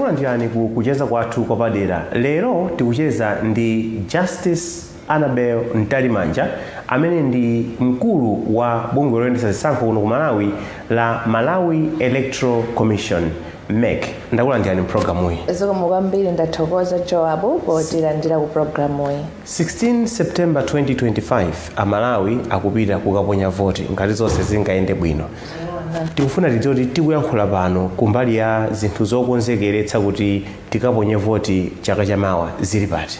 Takulandirani ku kucheza kwathu kwapadera. Lero tikucheza ndi Justice Annabel Mtalimanja, amene ndi mkulu wa bungwe loyendetsa zisankho kuno ku Malawi la Malawi Electoral Commission, MEC. Ndakulandirani mpulogalamuyi. Zikomo kwambiri, ndathokoza Joab potilandira ku programuyi. 16 September 2025, Amalawi akupita kukaponya voti ngati zonse zingayende bwino. Tikufuna tidziwe kuti tikuyankhula pano, kumbali ya zinthu zokonzekeretsa kuti tikaponye voti chaka chamawa, zili pati?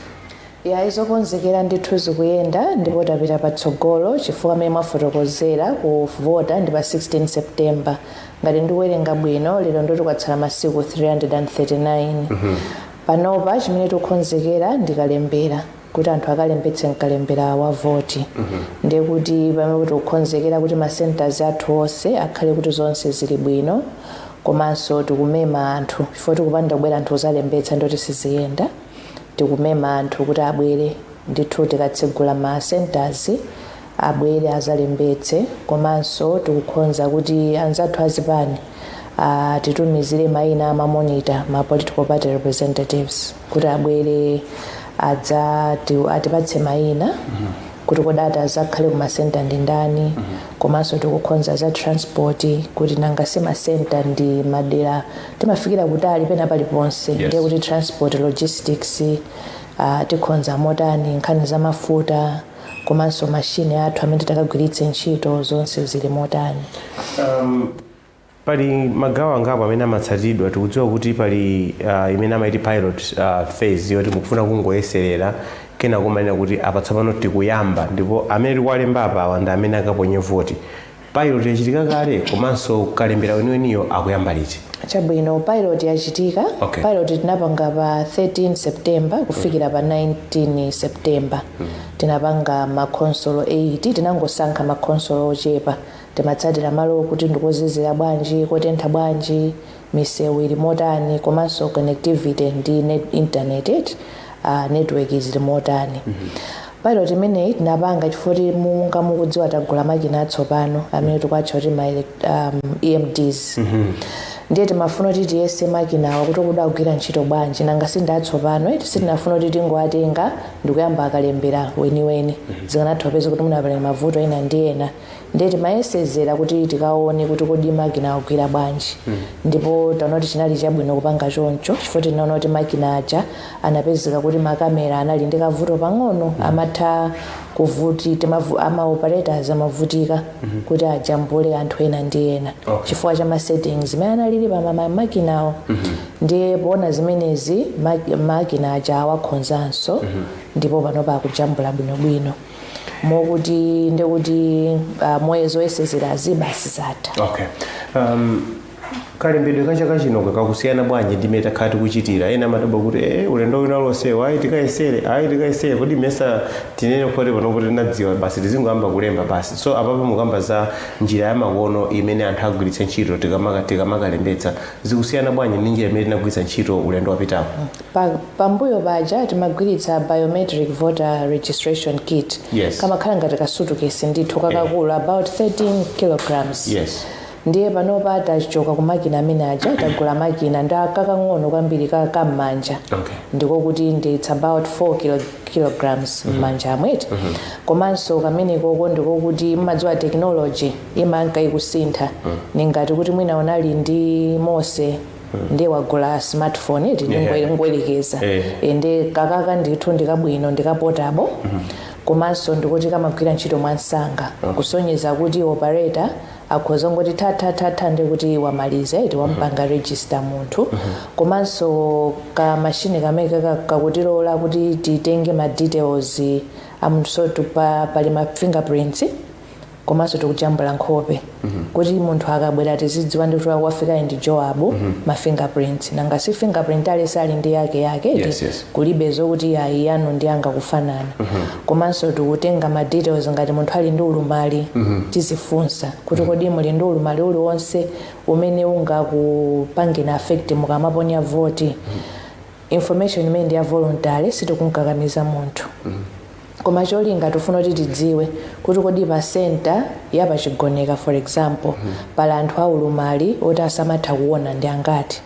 Ya, izokonzekera ndithu zikuyenda ndipo tapita patsogolo, chifukwa amene mwafotokozera, kuvota ndi pa 16 September. Ngati ndikuwerenga bwino, lero ndoti kwatsala masiku 339. Panopa chimene tikukonzekera ndikalembera, kuti anthu akalembetse mkalembera wa voti. Ndiye kuti pamene tikukonzekera kuti ma centers athu onse akhale kuti zonse zili bwino, komanso tikumema anthu, chifukwa tikupanda kubwera anthu kuzalembetsa ndoti siziyenda. Tikumema anthu kuti abwere ndithu, tikatsegula ma centers abwere azalembetse. Komanso tikukonza kuti anzathu azipani titumizire mayina ama monitor, ma political party representatives, kuti abwere adza atipatse mayina kuti kodati azakhale ku ma center ndi ndani. Komanso tikukonza za transport, kuti nanga si ma center ndi madera timafikira kutali pena paliponse. Ndiye kuti transport logistics tikonza motani, nkhani za mafuta, komanso mashini athu amene titakagwiritse ntchito, zonse zili motani. Pali magawo angapo amene amatsatidwa. Tikudziwa kuti pali imene amaiti pilot phase, yoti mukufuna kungoyeserera, kena kumanena kuti apa tsopano tikuyamba ndipo amene tikuwalemba apawa ndi amene akaponye voti. Pilot yachitika kale, komanso kalembera weniweniyo akuyamba liti? Chabwino, pilot yachitika. Pilot tinapanga pa 13 September kufikira pa 19 September. Tinapanga makhonsolo 8, tinangosankha makhonsolo ochepa. Timatsatira malo kuti ndikozizira bwanji, kotentha bwanji, misewu ili motani, komanso connectivity ndi internet network zili motani. Pilot imeneyi tinapanga chifukwa munga mukudziwa, tagula makina atsopano amene tikuatcha kuti ma EMDs. Ndiye timafuna kuti tiyese makinawa kuti kuda kugwira ntchito bwanji, nanga si ndi atsopano eti? Sitinafuna kuti tingoatenga ndikuyamba akalembera weniweni, zikanatha kupeza kuti munapalira mavuto ena ndi ena. Ndiye timayesezera kuti tikaone kuti kodi makina akugwira bwanji. Ndipo taona kuti chinali chabwino kupanga choncho, chifukwa tinaona kuti makina aja anapezeka kuti makamera anali ndi kavuto pang'ono, amatha kuvuti ama operators amavutika kuti ajambule anthu ena ndi ena chifukwa cha ma settings imene analili pa makinawo. Ndiye poona zimenezi, makina aja awakhonzanso, ndipo panopa akujambula bwinobwino, mokuti ndikuti moyezo oyesezerazi basi zatha. Okay, kalembedwe ka chaka chino kakusiyana bwanji ndi mmene takhala tikuchitira? Ena amadabwa kuti ulendo wina lonsewo ayi tikayesere, ayi tikayesere, kodi mesa tinene kuti panopo tinadziwa basi, tizingoyamba kulemba basi? So apapo mukamba za njira ya makono imene anthu agwiritse ntchito tikamakalembetsa, zikusiyana bwanji ndi njira imene tinagwiritsa ntchito ulendo wapitawo? Pambuyo paja timagwiritsa biometric voter registration kit. Kamakhala ngati kasutukesi ndithu kakakulu, about 13 kilograms. Ndiye panopa tachoka ku makina amene aja, tagula makina ndi kakang'ono kwambiri kam'manja. Ndiko kuti ndi it's about 4 kilograms m'manja amweti. Komanso kamenekoko ndiko kuti mmadziwa technology imanka ikusintha. Ningati kuti mwina unali ndi Mose, ndiye wagula smartphone iti, ndingoyerekeza. Ndi kakaka ndithu ndikabwino, ndika portable, komanso ndikuti kamagwira ntchito mwansanga, kusonyeza kuti operator akhoza ngoti tha tha tha tha, ndikuti wamaliza iti, wampanga register munthu. Komanso ka mashini kamene kakutilola kuti titenge ma details a munthu, so pali ma fingerprints, komanso tikujambula nkhope, kuti munthu akabwera tizidziwa ndikuti wafika ndi Joab, ma fingerprints. Nanga si fingerprint alese ali ndi yake yake? Yes. Kulibe zokuti ayi, yanu ndi anga kufanana. Komanso tikutenga ma details ngati munthu ali ndi ulumali, tizifunsa kuti kodi muli ndi ulumali uliwonse umene ungakupangeni affect mukamaponya voti? Information imene ndi ya voluntary, sitikunkakamiza munthu. Koma cholinga tifuna kuti tidziwe kuti kodi pa center ya pachigoneka, for example, pali anthu aulumali oti asamatha kuona ndi angati,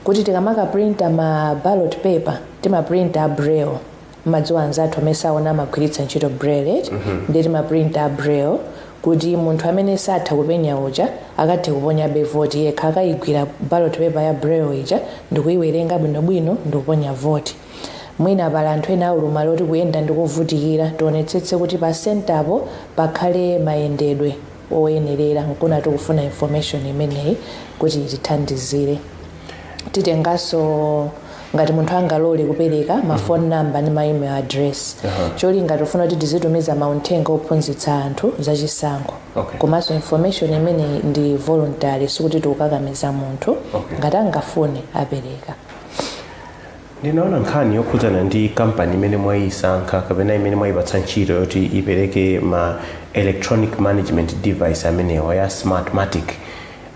kuti tikamakaprinta ma ballot paper timaprinta a braille. Madziwa anzathu amene saona amagwiritsa ntchito braille, ndi timaprinta a braille kuti munthu amene satha kupenya uja akathe kuponyabe voti yekha, akayigwira ballot paper ya braille ija ndikuyiwerenga bwinobwino ndikuponya voti. Mwina pali anthu ena aulumali oti kuyenda ndikuvutikira, tionetsetse kuti pa center po pakhale mayendedwe oyenerera. Nkuna tikufuna information imeneyi kuti itithandizire. Titenganso ngati munthu angalole kupereka ma phone number ndi ma email address. Cholinga tifuna kuti tizitumiza mauthenga ophunzitsa anthu zachisankho. Komanso information imeneyi ndi voluntary, sikuti tikukakamiza munthu. Ngati angafune apereka. Ndinaona nkhani yokhudzana ndi kampani imene mwayisankha kapena imene mwayipatsa ntchito yoti ipereke ma electronic management device amenewa ya Smartmatic.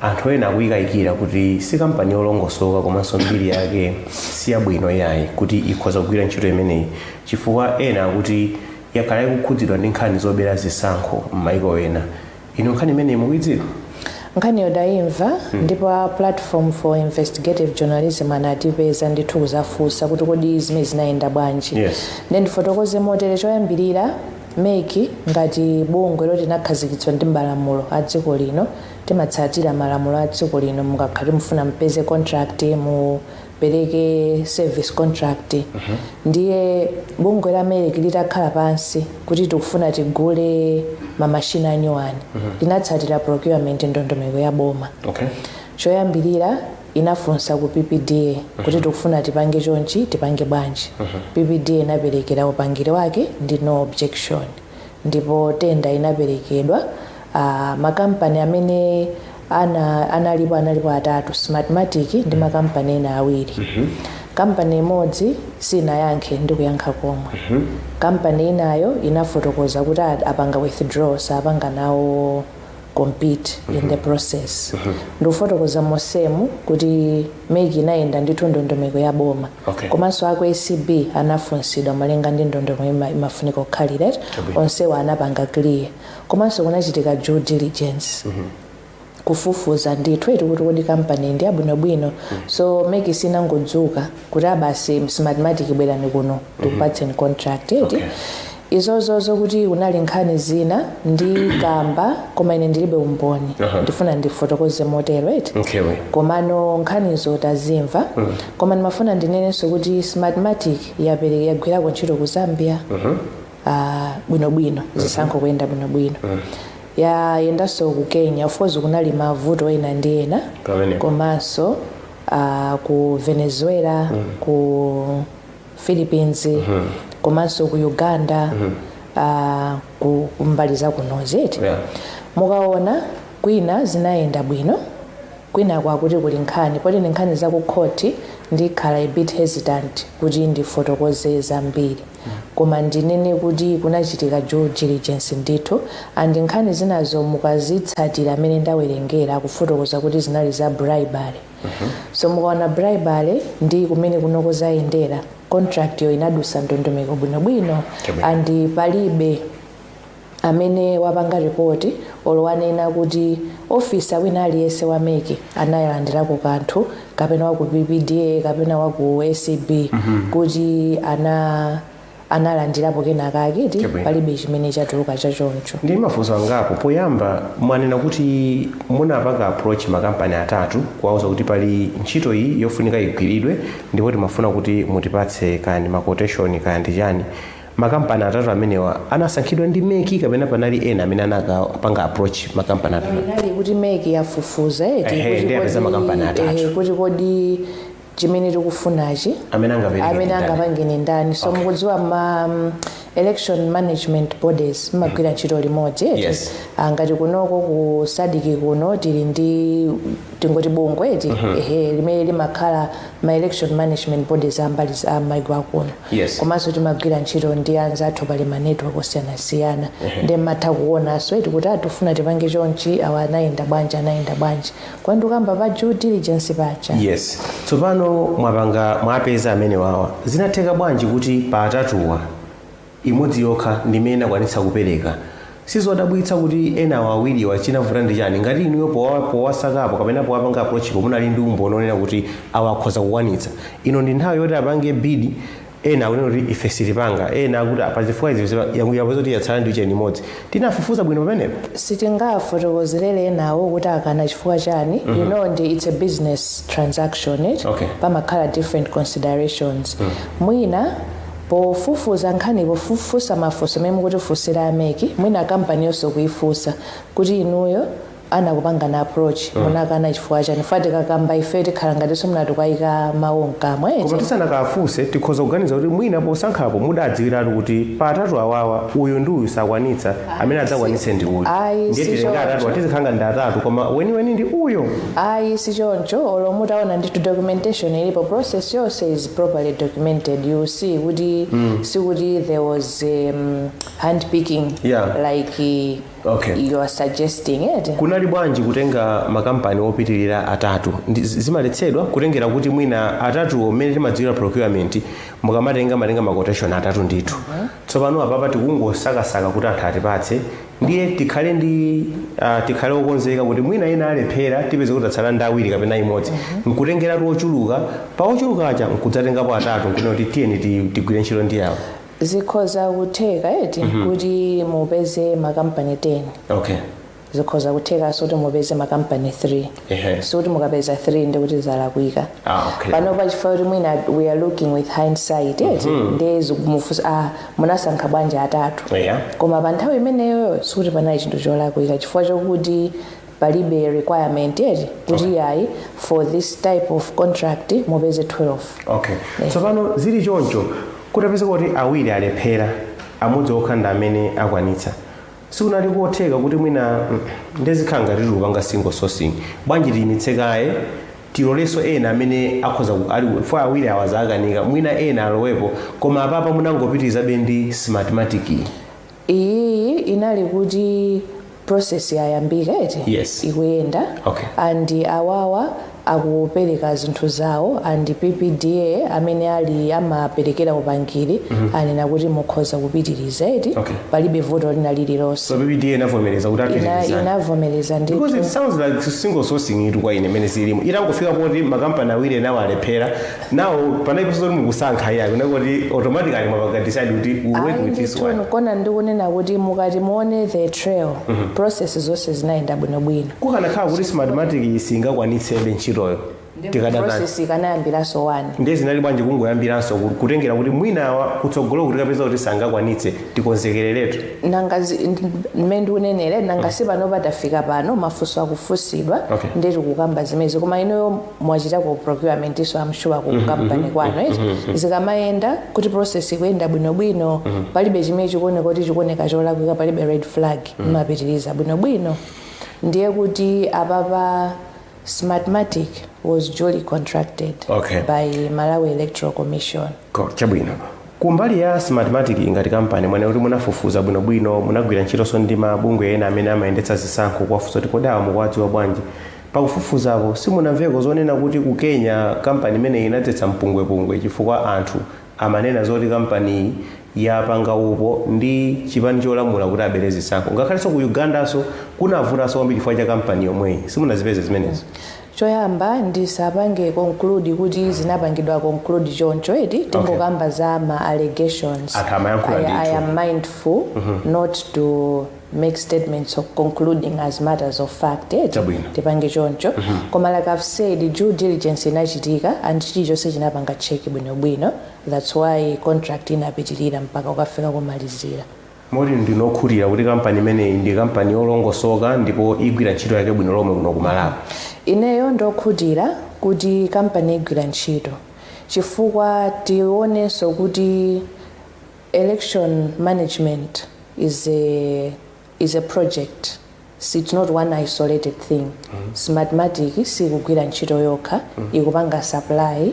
Anthu ena akuyikayikira kuti si kampani yolongosoka komanso mbiri yake siyabwino yayi kuti ikhoza kugwira ntchito imeneyi, chifukwa ena akuti yakhala ikukhudzidwa ndi nkhani zobera zisankho m'maiko ena. Inu nkhani imeneyi mukuidziwa? Nkhaniyo ndayimva, ndipo a Platform for Investigative Journalism anatipeza ndithu kuzafunsa kuti kodi zimene zinayenda bwanji. Ndiye ndifotokoze motere. Choyambirira, MEC ngati bungwe loti linakhazikitsidwa ndi malamulo a dziko lino, timatsatira malamulo a dziko lino. Mukakhati mufuna mpeze contract, mupereke service contract, ndiye bungwe la MEC litakhala pansi kuti tikufuna tigule mamashina anyuwani, linatsatira procurement, ndondomeko ya boma. Choyambirira inafunsa ku PPDA kuti tikufuna tipange chonchi, tipange bwanji? PPDA inaperekera upangiri wake ndi no objection, ndipo tenda inaperekedwa. Makampani amene analipo atatu, Smartmatic ndi makampani ena awiri. Kampani imodzi sinayankhe ndi kuyankha komwe. Kampani inayo inafotokoza kuti apanga withdraw, sapanga nawo compete in the process. Ndikufotokoza mosemu kuti MEC inayenda ndithu ndondomeko ya boma. Komanso aku ACB anafunsidwa malinga ndi ndondomeko imafunika kukhalira. Onsewa anapanga clear. Komanso kunachitika due diligence, kufufuza ndithu eti kuti kodi kampani ndi abwinobwino. So MEC sinangodzuka kuti abasi, Smartmatic bwerani kuno tikupatseni contract, eti. Izozozo kuti kunali nkhani zina ndi kamba, koma ine ndilibe umboni. Ndifuna ndifotokoze motero, eti. Komano nkhanizo tazimva. Koma ndimafuna ndinenenso kuti Smartmatic yapereka, yagwirako ntchito ku Zambia bwinobwino, zisankho kuyenda bwinobwino. Yayendanso ku Kenya, of course kunali mavuto ena ndi ena. Pamenepo. Komanso ku Venezuela, ku Philippines, komanso ku Uganda, ku mbali zakunozi, eti. Mukaona kwina zinayenda bwino, kwina kwakuti kuli nkhani, poti ndi nkhani zakukhoti, ndikhala a bit hesitant kuti ndifotokoze zambiri. Koma ndinene kuti kunachitika due diligence ndithu, and nkhani zinazo mukazitsatira amene ndawerengera akufotokoza kuti zinali za bribery. So mukaona bribery ndi kumene kunoko zayendera, contract yo inadusa ndondomeko bwinobwino. And palibe amene wapanga ripoti olo wanena kuti ofisa wina aliyense wa MEC anayilandirako kanthu, kapena waku PPDA kapena waku ACB, kuti analandirapo kenakake ti. Palibe chimene chatuluka chachoncho. Ndi mafunso angapo. Poyamba mwanena kuti munapanga approach makampani atatu kuwauza kuti pali ntchito iyi yofunika igwiridwe ndipo timafuna kuti mutipatse kaya ndi ma quotation kaya ndi chani. Makampani atatu amenewa anasankhidwa ndi MEC kapena panali ena amene anakapanga approach makampani atatu? Inali kuti MEC yafufuza, eti. Ehe, kuti ndiye apeza makampani atatu. Ehe, kuti kodi chimene tikufunachi amene angapereke amene ndi ndani? Angapange ni ndani? So mukudziwa ma election management bodies mmagwira ntchito limodzi, eti? Yes. Ah, ngati kunoko ku SADC kuno tili ndi tingoti bungwe, eti, ehe, limene limakhala ma election management bodies ambali a maiko akuno. Komanso timagwira ntchito ndi anzathu, pali ma network osiyanasiyana, ndi mmatha kuonanso, eti, kuti atifuna tipange chonchi, awa anayenda bwanji, anayenda bwanji, kwandikamba pa due diligence paja. Yes. Tsopano mwapanga, mwapeza amene wawa, zinatheka bwanji kuti pa atatuwa Imodzi yokha ndimene inakwanitsa kupereka. Sizodabwitsa kuti ena awiriwa chinavuta ndi chani, ngati inuyo powasakapo kapena powapanga approach munali ndi umboni onena kuti awa akhoza kukwanitsa. Ino ndi nthawi yoti apange bid, ena akunena kuti ife sitipanga, ena akuti pachifukwa izi, yapeza kuti yatsala ndi cheni imodzi. Tinafufuza bwino pamenepo? Sitingafotokozerere enawo kuti akana chifukwa chani. Ndi it's a business transaction, it pamakhala different considerations. Mwina pofufuza nkhani, pofufusa mafunso amene mukutifunsira a MEC, mwina kampani yonse kuifunsa kuti inuyo anakupanga na approach, munakana chifukwa chani? Fati kakamba ife tikhala ngatinso munatikayika mawu mkamwa, eti? Koma tisanakafunse, tikhoza kuganiza kuti mwina posankhapo mudadziwiratu kuti pa atatu awawa uyu ndi uyu sakwanitsa, amene adzakwanitse ndi uyu. Ayi, Ndiye si tilenga atatu, choncho. atizikhala ndi atatu, koma weniweni ndi uyo. Ayi, si choncho. Olo mutaona ndithu documentation ilipo, process yonse is properly documented. You see kuti sikuti there was hand picking like you are suggesting it. Kunali bwanji kutenga makampani opitirira atatu? Zimaletsedwa kutengera kuti mwina atatuwo, mmene timadziwira procurement, mukamatenga matenga ma quotation atatu ndithu. Tsopano apapa tikungosakasaka kuti anthu atipatse, ndiye tikhale okonzeka kuti mwina ena alephera, tipeze kuti atsala ndi awiri kapena imodzi, nkutengeratu ochuluka. Pa ochuluka aja nkudzatengapo atatu, nkunena kuti tiyeni tigwire ntchito ndi awo. Zikhoza kutheka, eti, kuti mupeze makampani 10. Zikhoza kuthekanso kuti mupeze makampani 3. Sikuti mukapeza 3 ndikuti zalakwika. Pano pachifukwa kuti mwina we are looking with hindsight, eti, ndiye zikumufunsa, ah, munasankha bwanji atatu? Koma pa nthawi imeneyo sikuti panali chinthu cholakwika, chifukwa chokuti palibe requirement, eti, kuti yayi, for this type of contract mupeze 12. Okay, tsopano zili choncho, kutapeza kuti awiri alephera, amodzi okha ndi amene akwanitsa, sikunali kotheka kuti mwina ndezikhala ngati tikupanga single sourcing? Bwanji tiyimitse kaye, tilolenso ena amene akhoza ali fo awiri awa zakanika, mwina ena alowepo? Koma apapa munangopitirizabe ndi Smartmatic. Iyi inali kuti process yayambika, eti? Yes. Ikuyenda. And awawa akupereka zinthu zawo, and PPDA amene ali amaperekera upangiri anena kuti mukhoza kupitiriza, eti? Palibe vuto lina lililonse. So PPDA inavomereza kuti apitirizani? Inavomereza Because it ndithu. sounds like single sourcing itu kwa ine imene zilimo. Itangofika poti makampani awiri enawo alephera nawo, panaliponso zoti mukusankha iyayi, kunakoti automatically mwapanga decide kuti we work with this one. Ndithu, kona ndikunena kuti mukati muone the trail, process zonse zinayenda bwinobwino. Kukanakhala kuti Smartmatic singakwanitsebe ntchitoyo, tikadakani? Process ikanayambiranso 1. Ndiye zinali bwanji kungoyambiranso, kutengera kuti mwinawa kutsogolo kuti kapeza kuti sangakwanitse, tikonzekereretu? Nanga mmene ndikunenere, nanga si pano patafika pano, mafunso akufunsidwa. Ndiye tikukamba zimezi, koma inuyo mwachitako procurement, so I'm sure ku kampani kwanu, eti, zikamayenda kuti process ikuyenda bwinobwino, palibe chimene chikuoneka kuti chikuoneka cholakwika, palibe red flag, mumapitiriza bwinobwino. Ndiye kuti apapa Smartmatic was duly contracted by Malawi Electoral Commission. Chabwino. Kumbali ya Smartmatic ngati kampani, mwene kuti munafufuza bwinobwino, munagwira ntchitonso ndi mabungwe ena amene amayendetsa zisankho kuwafunsa kuti kodi awa mukuwadziwa bwanji? Pakufufuzapo simunamveko zonena kuti ku Kenya kampani imeneyi inadzetsa mpungwepungwe, chifukwa anthu amanena zoti kampani yapanga upo ndi chipani cholamula kuti abere zisankho? Ngakhalenso ku Ugandanso kunavutanso kwambiri chifukwa cha kampani yomweyi. Simunazipeze zimenezo? Choyamba, ndisapange conclude kuti zinapangidwa conclude choncho, eti. Tingokamba za ma allegations. Anthu amayankhula I ndithu. am mindful not to make statements of concluding as matters of fact, eti. Chabwino. Tipange choncho. Koma like I've said, due diligence inachitika and chilichonse chinapanga check bwinobwino. That's why contract inapitirira mpaka ukafika kumalizira. Moti ndinokhutira kuti kampani imeneyi ndi kampani yolongosoka ndipo igwira ntchito yake bwino lomwe kuno ku Malawi? Ineyo ndokhutira kuti kampani igwira ntchito, chifukwa tionenso kuti election management is a project. So it's not one isolated thing. Smartmatic sikugwira ntchito yokha, ikupanga supply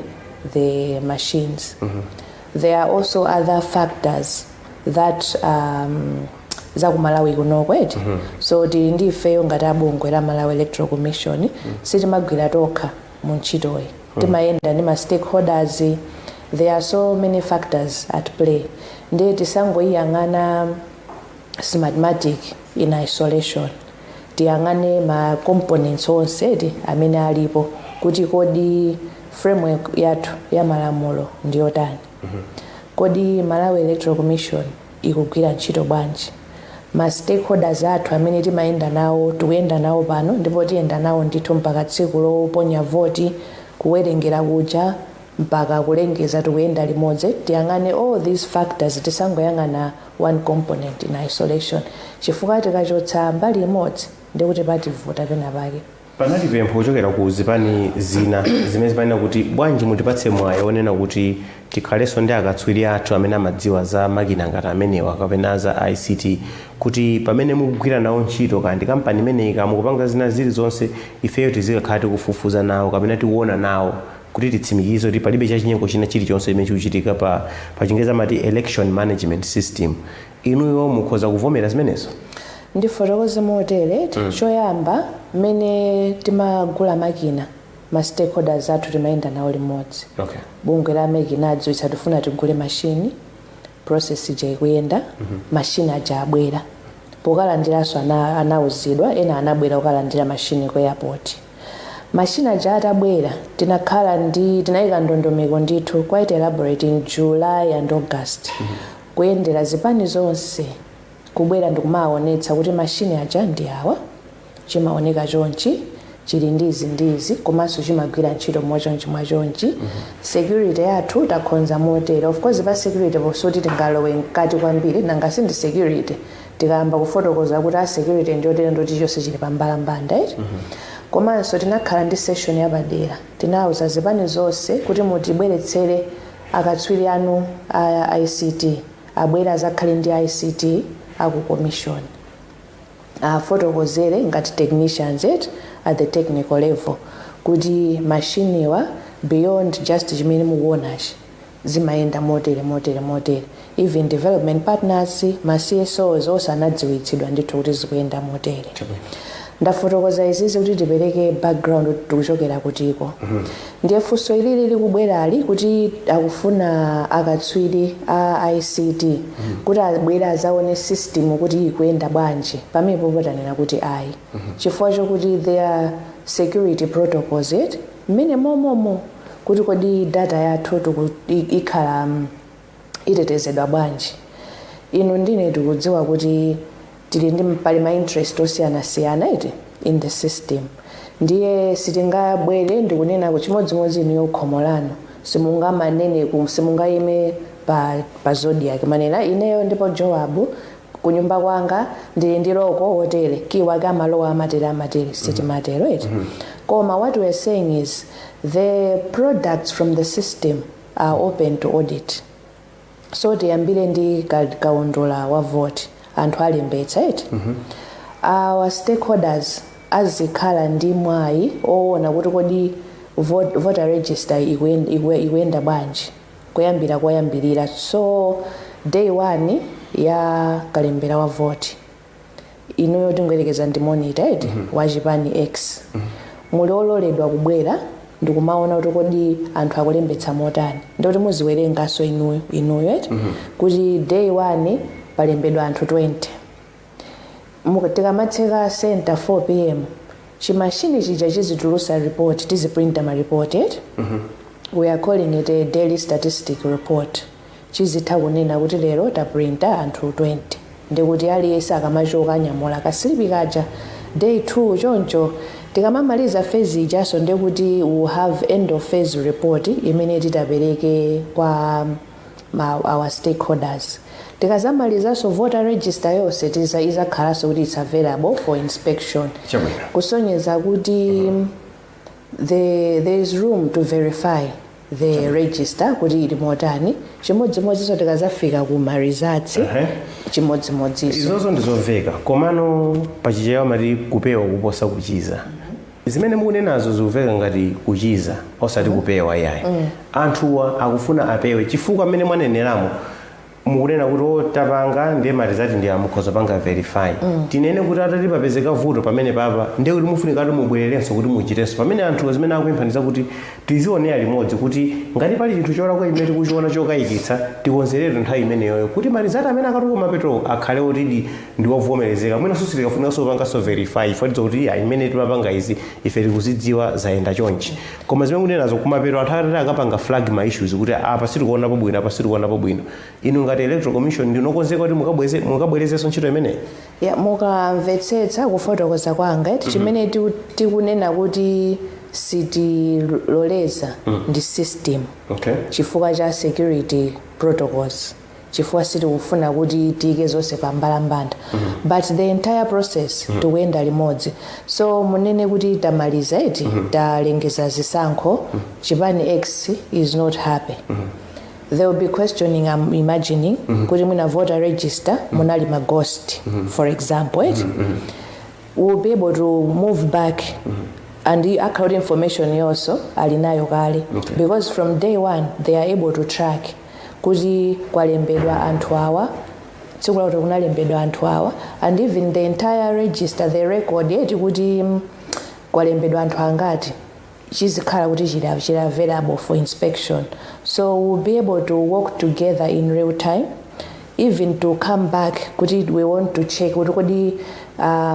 the machines. There are also other factors that zakumalawi kunoko, eti. So tili ndi ifeyo ngati abungwe la Malawi Electoral Commission, sitimagwira tokha mu ntchitoyi, timayenda ndi ma stakeholders. There are so many factors at play, ndiye tisangoyiyang'ana Smartmatic in isolation. Tiyang'ane ma components onse eti amene alipo, kuti kodi framework yathu ya malamulo ndiyotani? Kodi Malawi Electoral Commission ikugwira ntchito bwanji? Ma stakeholders athu amene timayenda nawo, tikuyenda nawo pano ndipo tiyenda nawo ndithu mpaka tsiku loponya voti, kuwerengera kuja mpaka kulengeza, tikuyenda limodzi. Tiyang'ane all these factors, tisangoyang'ana one component in isolation, chifukwa tikachotsa mbali imodzi ndikuti pativuta pena pake. Panali pempho kuchokera ku zipani zina zimene zimanena kuti bwanji mutipatse mwayi onena kuti tikhalenso ndi akatswiri athu amene amadziwa za makina ngati amenewa kapena za ICT, kuti pamene mukugwira nawo ntchito kandi kampani imeneyi, kamukupanga zina zilizonse, ifeyo tizikakhala tikufufuza nawo kapena tikuona nawo kuti titsimikize kuti palibe chachinyengo china chilichonse chimene chikuchitika pa Chingerezi amati election management system. Inuyo mukhoza kuvomera zimenezo? Ndifotokoze motere. Choyamba, mmene timagula makina, ma stakeholders athu timayenda nawo limodzi. Bungwe la MEC inadziwitsa, tifuna tigule mashini, process ija ikuyenda, mashini aja abwera. Pokalandiranso anauzidwa, ena anabwera kukalandira mashini ku airport. Mashini aja atabwera, tinakhala ndi tinayika ndondomeko ndithu quite elaborate in July and August, kuyendera zipani zonse, kubwera ndikumaonetsa kuti mashini aja ndi awa, chimaoneka chonchi, chili ndizi ndizi, komanso chimagwira ntchito mwachonchi mwachonchi, security yathu takhonza motere. Of course, pa security posoti tingalowe mkati kwambiri, nanga sindi security, tikayamba kufotokoza kuti a security ndiyotere, ndoti chonse chili pambalambanda, right? Komanso tinakhala ndi session yapadera, tinawuza zipani zonse kuti mutibweretsere akatswiri anu a ICT, abwere azakhale ndi ICT aku commission, afotokozere ngati technicians it at the technical level kuti mashiniwa, beyond just chimene mukuonachi, zimayenda motere, motere, motere. Even development partners, ma CSOs onse anadziwitsidwa ndithu kuti zikuyenda motere. Ndafotokoza izizi kuti tipereke background kuti tikuchokera kutiko. Ndiye funso ilili likubwerali kuti akufuna akatswiri a ICT kuti abwere azaone system kuti ikuyenda bwanji, pamenepo potanena kuti ayi, chifukwa chokuti there are security protocols it mmene momomo kuti kodi data yathu ikhala itetezedwa bwanji. Inu ndine tikudziwa kuti tili ndi pali ma interest osiyanasiyana iti in the system, ndiye sitingabwere ndikunena ku chimodzimodzi inuyo khomo lanu simungamanene simungayime pa zodiac manena ineyo ndipo Joabu kunyumba kwanga ndili ndi loko wotere, key wake amalowa amatere amatere, sitimatero iti. Koma what we are saying is the products from the system are open to audit. So tiyambire ndi kaundula wa vote, anthu alembetsa iti, our stakeholders azikhala ndi mwayi oona kuti kodi voter register ikuyenda bwanji kuyambira koyambirira. So day one ya kalembera wa vote, inuyo tingoyerekeza ndi monitor iti wachipani X, muli ololedwa kubwera ndikumaona kuti kodi anthu akulembetsa motani, ndikuti muziwerenganso inuyo eti kuti day one palembedwa anthu 20. Tikamatseka center 4 p.m., chimashini chija chizitulusa report, tiziprinta ma report eti. We are calling it a daily statistic report. Chizitha kunena kuti lero taprinta anthu 20, ndikuti aliyense akamachoka anyamula kasilipi kaja. Day 2 choncho. Tikamamaliza phase ijaso, ndikuti we will have end of phase report imene titapereke kwa our stakeholders. Tikazamalizanso voter register yonse, izakhalanso kuti it's available for inspection. Kusonyeza kuti there is room to verify the register kuti ili motani. Chimodzimodzinso tikazafika ku ma results, chimodzimodzinso. Izozo ndizomveka, komano pachichewa amati kupewa kuposa kuchiza. Zimene mukunenazo zikumveka ngati kuchiza osati kupewa iyayi. Anthuwa akufuna apewe, chifukwa mmene mwaneneramo Mukunena kuti otapanga ndiye ma result ndi amukhoza panga verify. Tinene kuti atati papezeka vuto pamene papa, ndiye kuti mufunika kuti mubwererenso kuti muchitenso pamene anthu zimene akupempha kuti tizionera limodzi, kuti ngati pali chinthu cholakwa imene tikuchiona chokayikitsa, tikonzeretu nthawi imeneyoyo kuti ma result amene akatuluka mapeto akhale otidi ndi wovomerezeka. Mwinanso sitikafunikanso kupanganso verify, fatizo kuti iya, imene timapanga izi ife tikuzidziwa, zayenda chonchi. Koma zimene kunenazo, kumapeto anthu atati akapanga flag ma issues kuti apa sitikuonapo bwino, apa sitikuonapo bwino, inu ngati Electoral Commission ndinokonzeka kuti mukabwerezenso ntchito imeneyi? Ya, mukamvetsetsa kufotokoza kwanga, chimene tikunena kuti sitiloleza ndi system, chifukwa cha security protocols, chifukwa sitikufuna kuti tiyike zonse pambalambanda, but the entire process tikuyenda limodzi. So munene kuti tamaliza eti, talengeza zisankho, chipani X is not happy, they will be questioning, I'm imagining, kuti mwina voter register munali ma ghost, for example, eti. We'll be able to move back and the accurate information yonso ali nayo kale, because from day one they are able to track kuti kwalembedwa anthu awa, tsiku lakuti kunalembedwa anthu awa, and even the entire register, the record eti, kuti kwalembedwa anthu angati, chizikhala kuti chili available for inspection. So we'll be able to work together in real time, even to come back kuti we want to check kuti kodi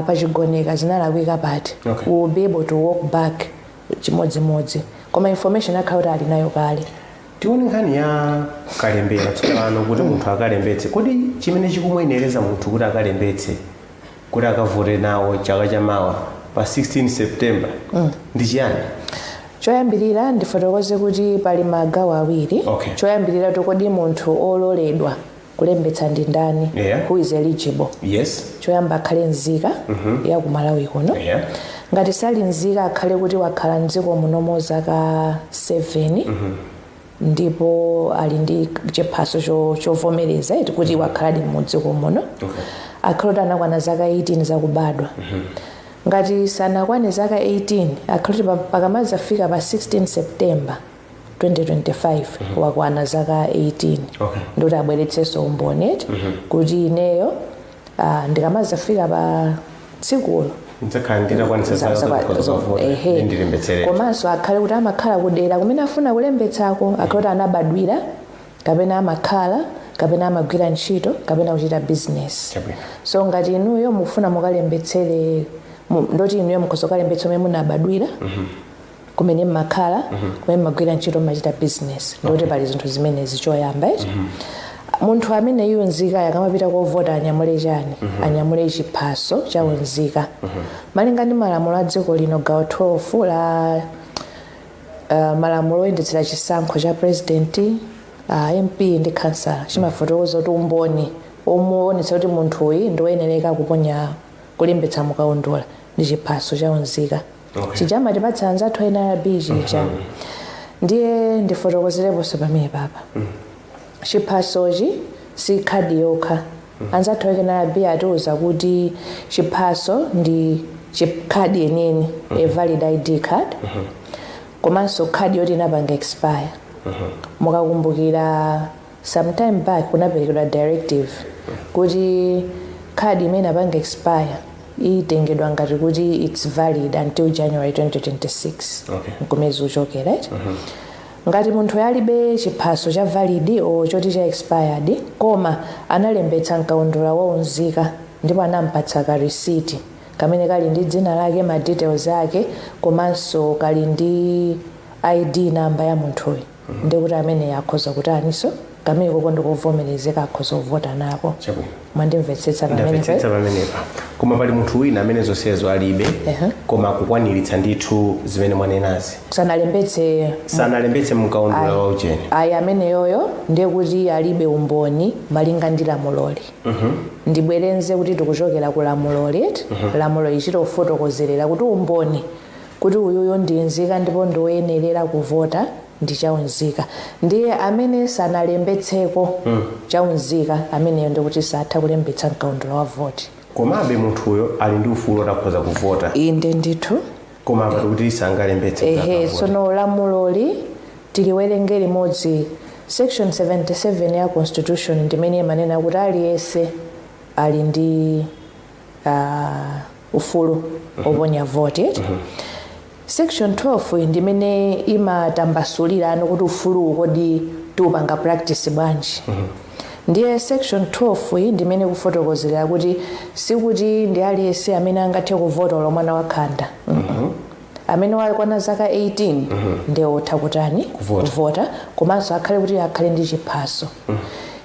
pachigoneka zinalakwika pati. We will be able to walk back chimodzimodzi, koma information akhala kuti ali nayo kale. Tione nkhani ya kalembera tsopano, kuti munthu akalembetse. Kodi chimene chikumuyenereza munthu kuti akalembetse, kuti akavote nawo chaka chamawa pa 16 September ndi chiyani? Choyambirira ndifotokoze kuti pali magawo awiri. Choyambirira, kodi munthu ololedwa kulembetsa ndi ndani? Who is eligible? Choyamba, akhale nzika ya ku Malawi kuno. Ngati sali nzika, akhale kuti wakhala mdziko munomo zaka 7 ndipo ali ndi chiphaso chovomereza eti kuti wakhaladi mudziko muno. Akhale kuti anakwana zaka 18 zakubadwa. Ngati sanakwane zaka 18, akhale kuti pakamadzafika pa 16 September 2025 wakwana zaka 18, ndikuti abweretsenso umboni eti kuti ineyo ndikamadzafika pa tsikulo ndidzakhala nditakwanitsa zaka zokhoza kuvota, ndilembetserera. Komanso akhale kuti amakhala kudera kumene afuna kulembetsako, akhale kuti anabadwira kapena amakhala kapena amagwira ntchito kapena kuchita business. So ngati inuyo mufuna mukalembetsere, ndoti inuyo mukhoza kukalembetsa kumene munabadwira, kumene mmakhala, kumene mmagwira ntchito, mmachita business. Ndoti pali zinthu zimenezi choyamba eti. Munthu amene iwo nzika akamapita kovota anyamule chani? Anyamule chiphaso cha unzika. Malinga ndi malamulo a dziko lino, gawo 12 la malamulo oyendetsera chisankho cha president, MP ndi kansala, chimafotokoza kuti umboni omuonetsa kuti munthu uyu ndi woyenereka kuponya, kulembetsa mukaundula ndi chiphaso cha unzika, chija amatipatsa anzathu NRB chija. Ndiye ndifotokozereponso pamene papa, chiphasochi si khadi yokha. Anzathu ake NRB atiuza kuti chiphaso ndi khadi yeniyeni, a valid ID card, komanso khadi yoti inapanga expire. Mukakumbukira, some time back kunaperekedwa directive kuti khadi imene inapanga expire itengedwa ngati kuti it's valid until January 2026, nkumezi uchokera, right? Ngati munthu alibe chiphaso cha valid o choti cha expired, koma analembetsa mkaundula wa unzika ndipo anampatsa ka receipt kamene kali ndi dzina lake, ma details ake, komanso kali ndi ID namba ya munthuyu, ndikuti amene akhoza kuti aniso kamene koko ndikovomerezeka, akhoza kuvota nako. Mwandimvetsetsa pamenepo? Ndamvetsetsa pamenepa. Koma pali munthu wina amene zonsezo alibe, koma akukwaniritsa ndithu zimene mwanenazi. Sanalembetse. Sanalembetse mkaundula wa ucheni. Ayi, ameneyoyo ndiye kuti alibe umboni malinga ndi lamuloli. Ndibwerenze kuti tikuchokera ku lamuloli. Lamulo ichitofotokozerera kuti umboni kuti uyuyo ndi nzika ndipo ndiwoyenerera kuvota ndi chaunzika. Ndiye amene sanalembetseko chaunzika, ameneyo ndikuti satha kulembetsa mkaundula wa voti. Komabe munthuyo ali ndi ufulu otakhoza kuvota? Inde ndithu. Koma apati kuti sangalembetse kuti Ehe. akavote. Sono lamuloli tiliwerenge limodzi. Section 77 ya Constitution ndimene imanena kuti aliyense ali ndi ufulu oponya voti. Section 12 ndimene imatambasulira ano kuti ufuluwu kodi tiupanga practice bwanji. Ndiye section 12 iyi ndimene kufotokozera kuti sikuti ndi aliyense amene angathe kuvota, olo mwana wakhanda. Amene wakwana zaka 18 ndiye otha kutani? Kuvota. Kuvota, komanso akhale kuti akhale ndi chiphaso.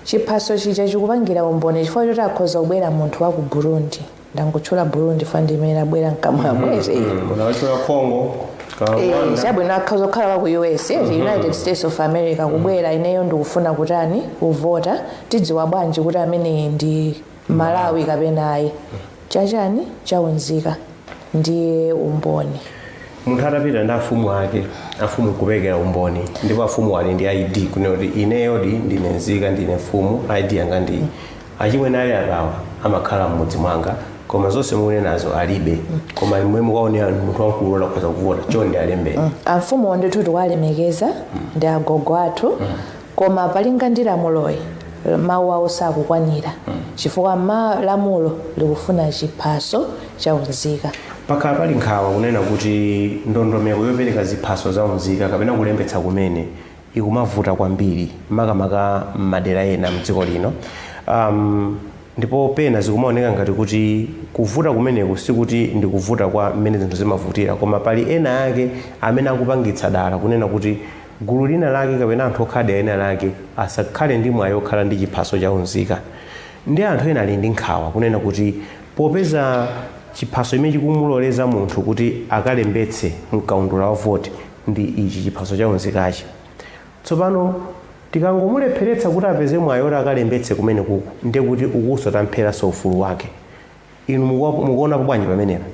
Chiphaso chija chikupangira umboni, chifukwa choti akhoza kubwera munthu wa ku Burundi. Ndangotchula Burundi fa ndimene abwera mkamwa mwezi. Unawachula Congo ka Rwanda. Chabwino, akhoza kukhala wa ku US, United States of America, kubwera, "Ineyo ndikufuna kutani? Kuvota." Tidziwa bwanji kuti amene ndi Malawi kapena ayi? Chachani? Chaunzika, ndiye umboni. Munthu atapita ndi afumu ake, afumu kupekera umboni, ndipo afumu ali ndi ID kunena kuti ineyodi ndine nzika, ndine mfumu, ID yanga ndi achimwene ali apawa, amakhala m'mudzi mwanga, koma zonse mukunenazo alibe, koma imwe mukaonera munthu wamkulu akhoza kuvota, chonde alembeni. Amfumu ndithu tikuwalemekeza, ndi agogo athu, koma palinga ndi lamuloyi mawu awo sakukwanira, chifukwa ma lamulo likufuna chiphaso chaunzika. Pakhala pali nkhawa kunena kuti ndondomeko yopereka ziphaso za unzika kapena kulembetsa kumene ikumavuta kwambiri, makamaka m'madera ena mdziko lino. Ndipo pena zikumaoneka ngati kuti kuvuta kumeneku sikuti ndi kuvuta kwa mmene zinthu zimavutira, koma pali ena ake amene akupangitsa dala kunena kuti gulu lina lake kapena anthu okhala ena lake asakhale ndi mwayi okhala ndi chiphaso cha unzika. Ndi anthu ena ali ndi nkhawa kunena kuti popeza chiphaso imene chikumuloleza munthu kuti akalembetse mkaundula wa voti ndi ichi chiphaso cha unzikachi, tsopano tikangomulepheretsa kuti apeze mwayi oti akalembetse kumene kuku, ndiye kuti ukuso tampheranso ufulu wake. Inu mukuonapo bwanji pamenepa?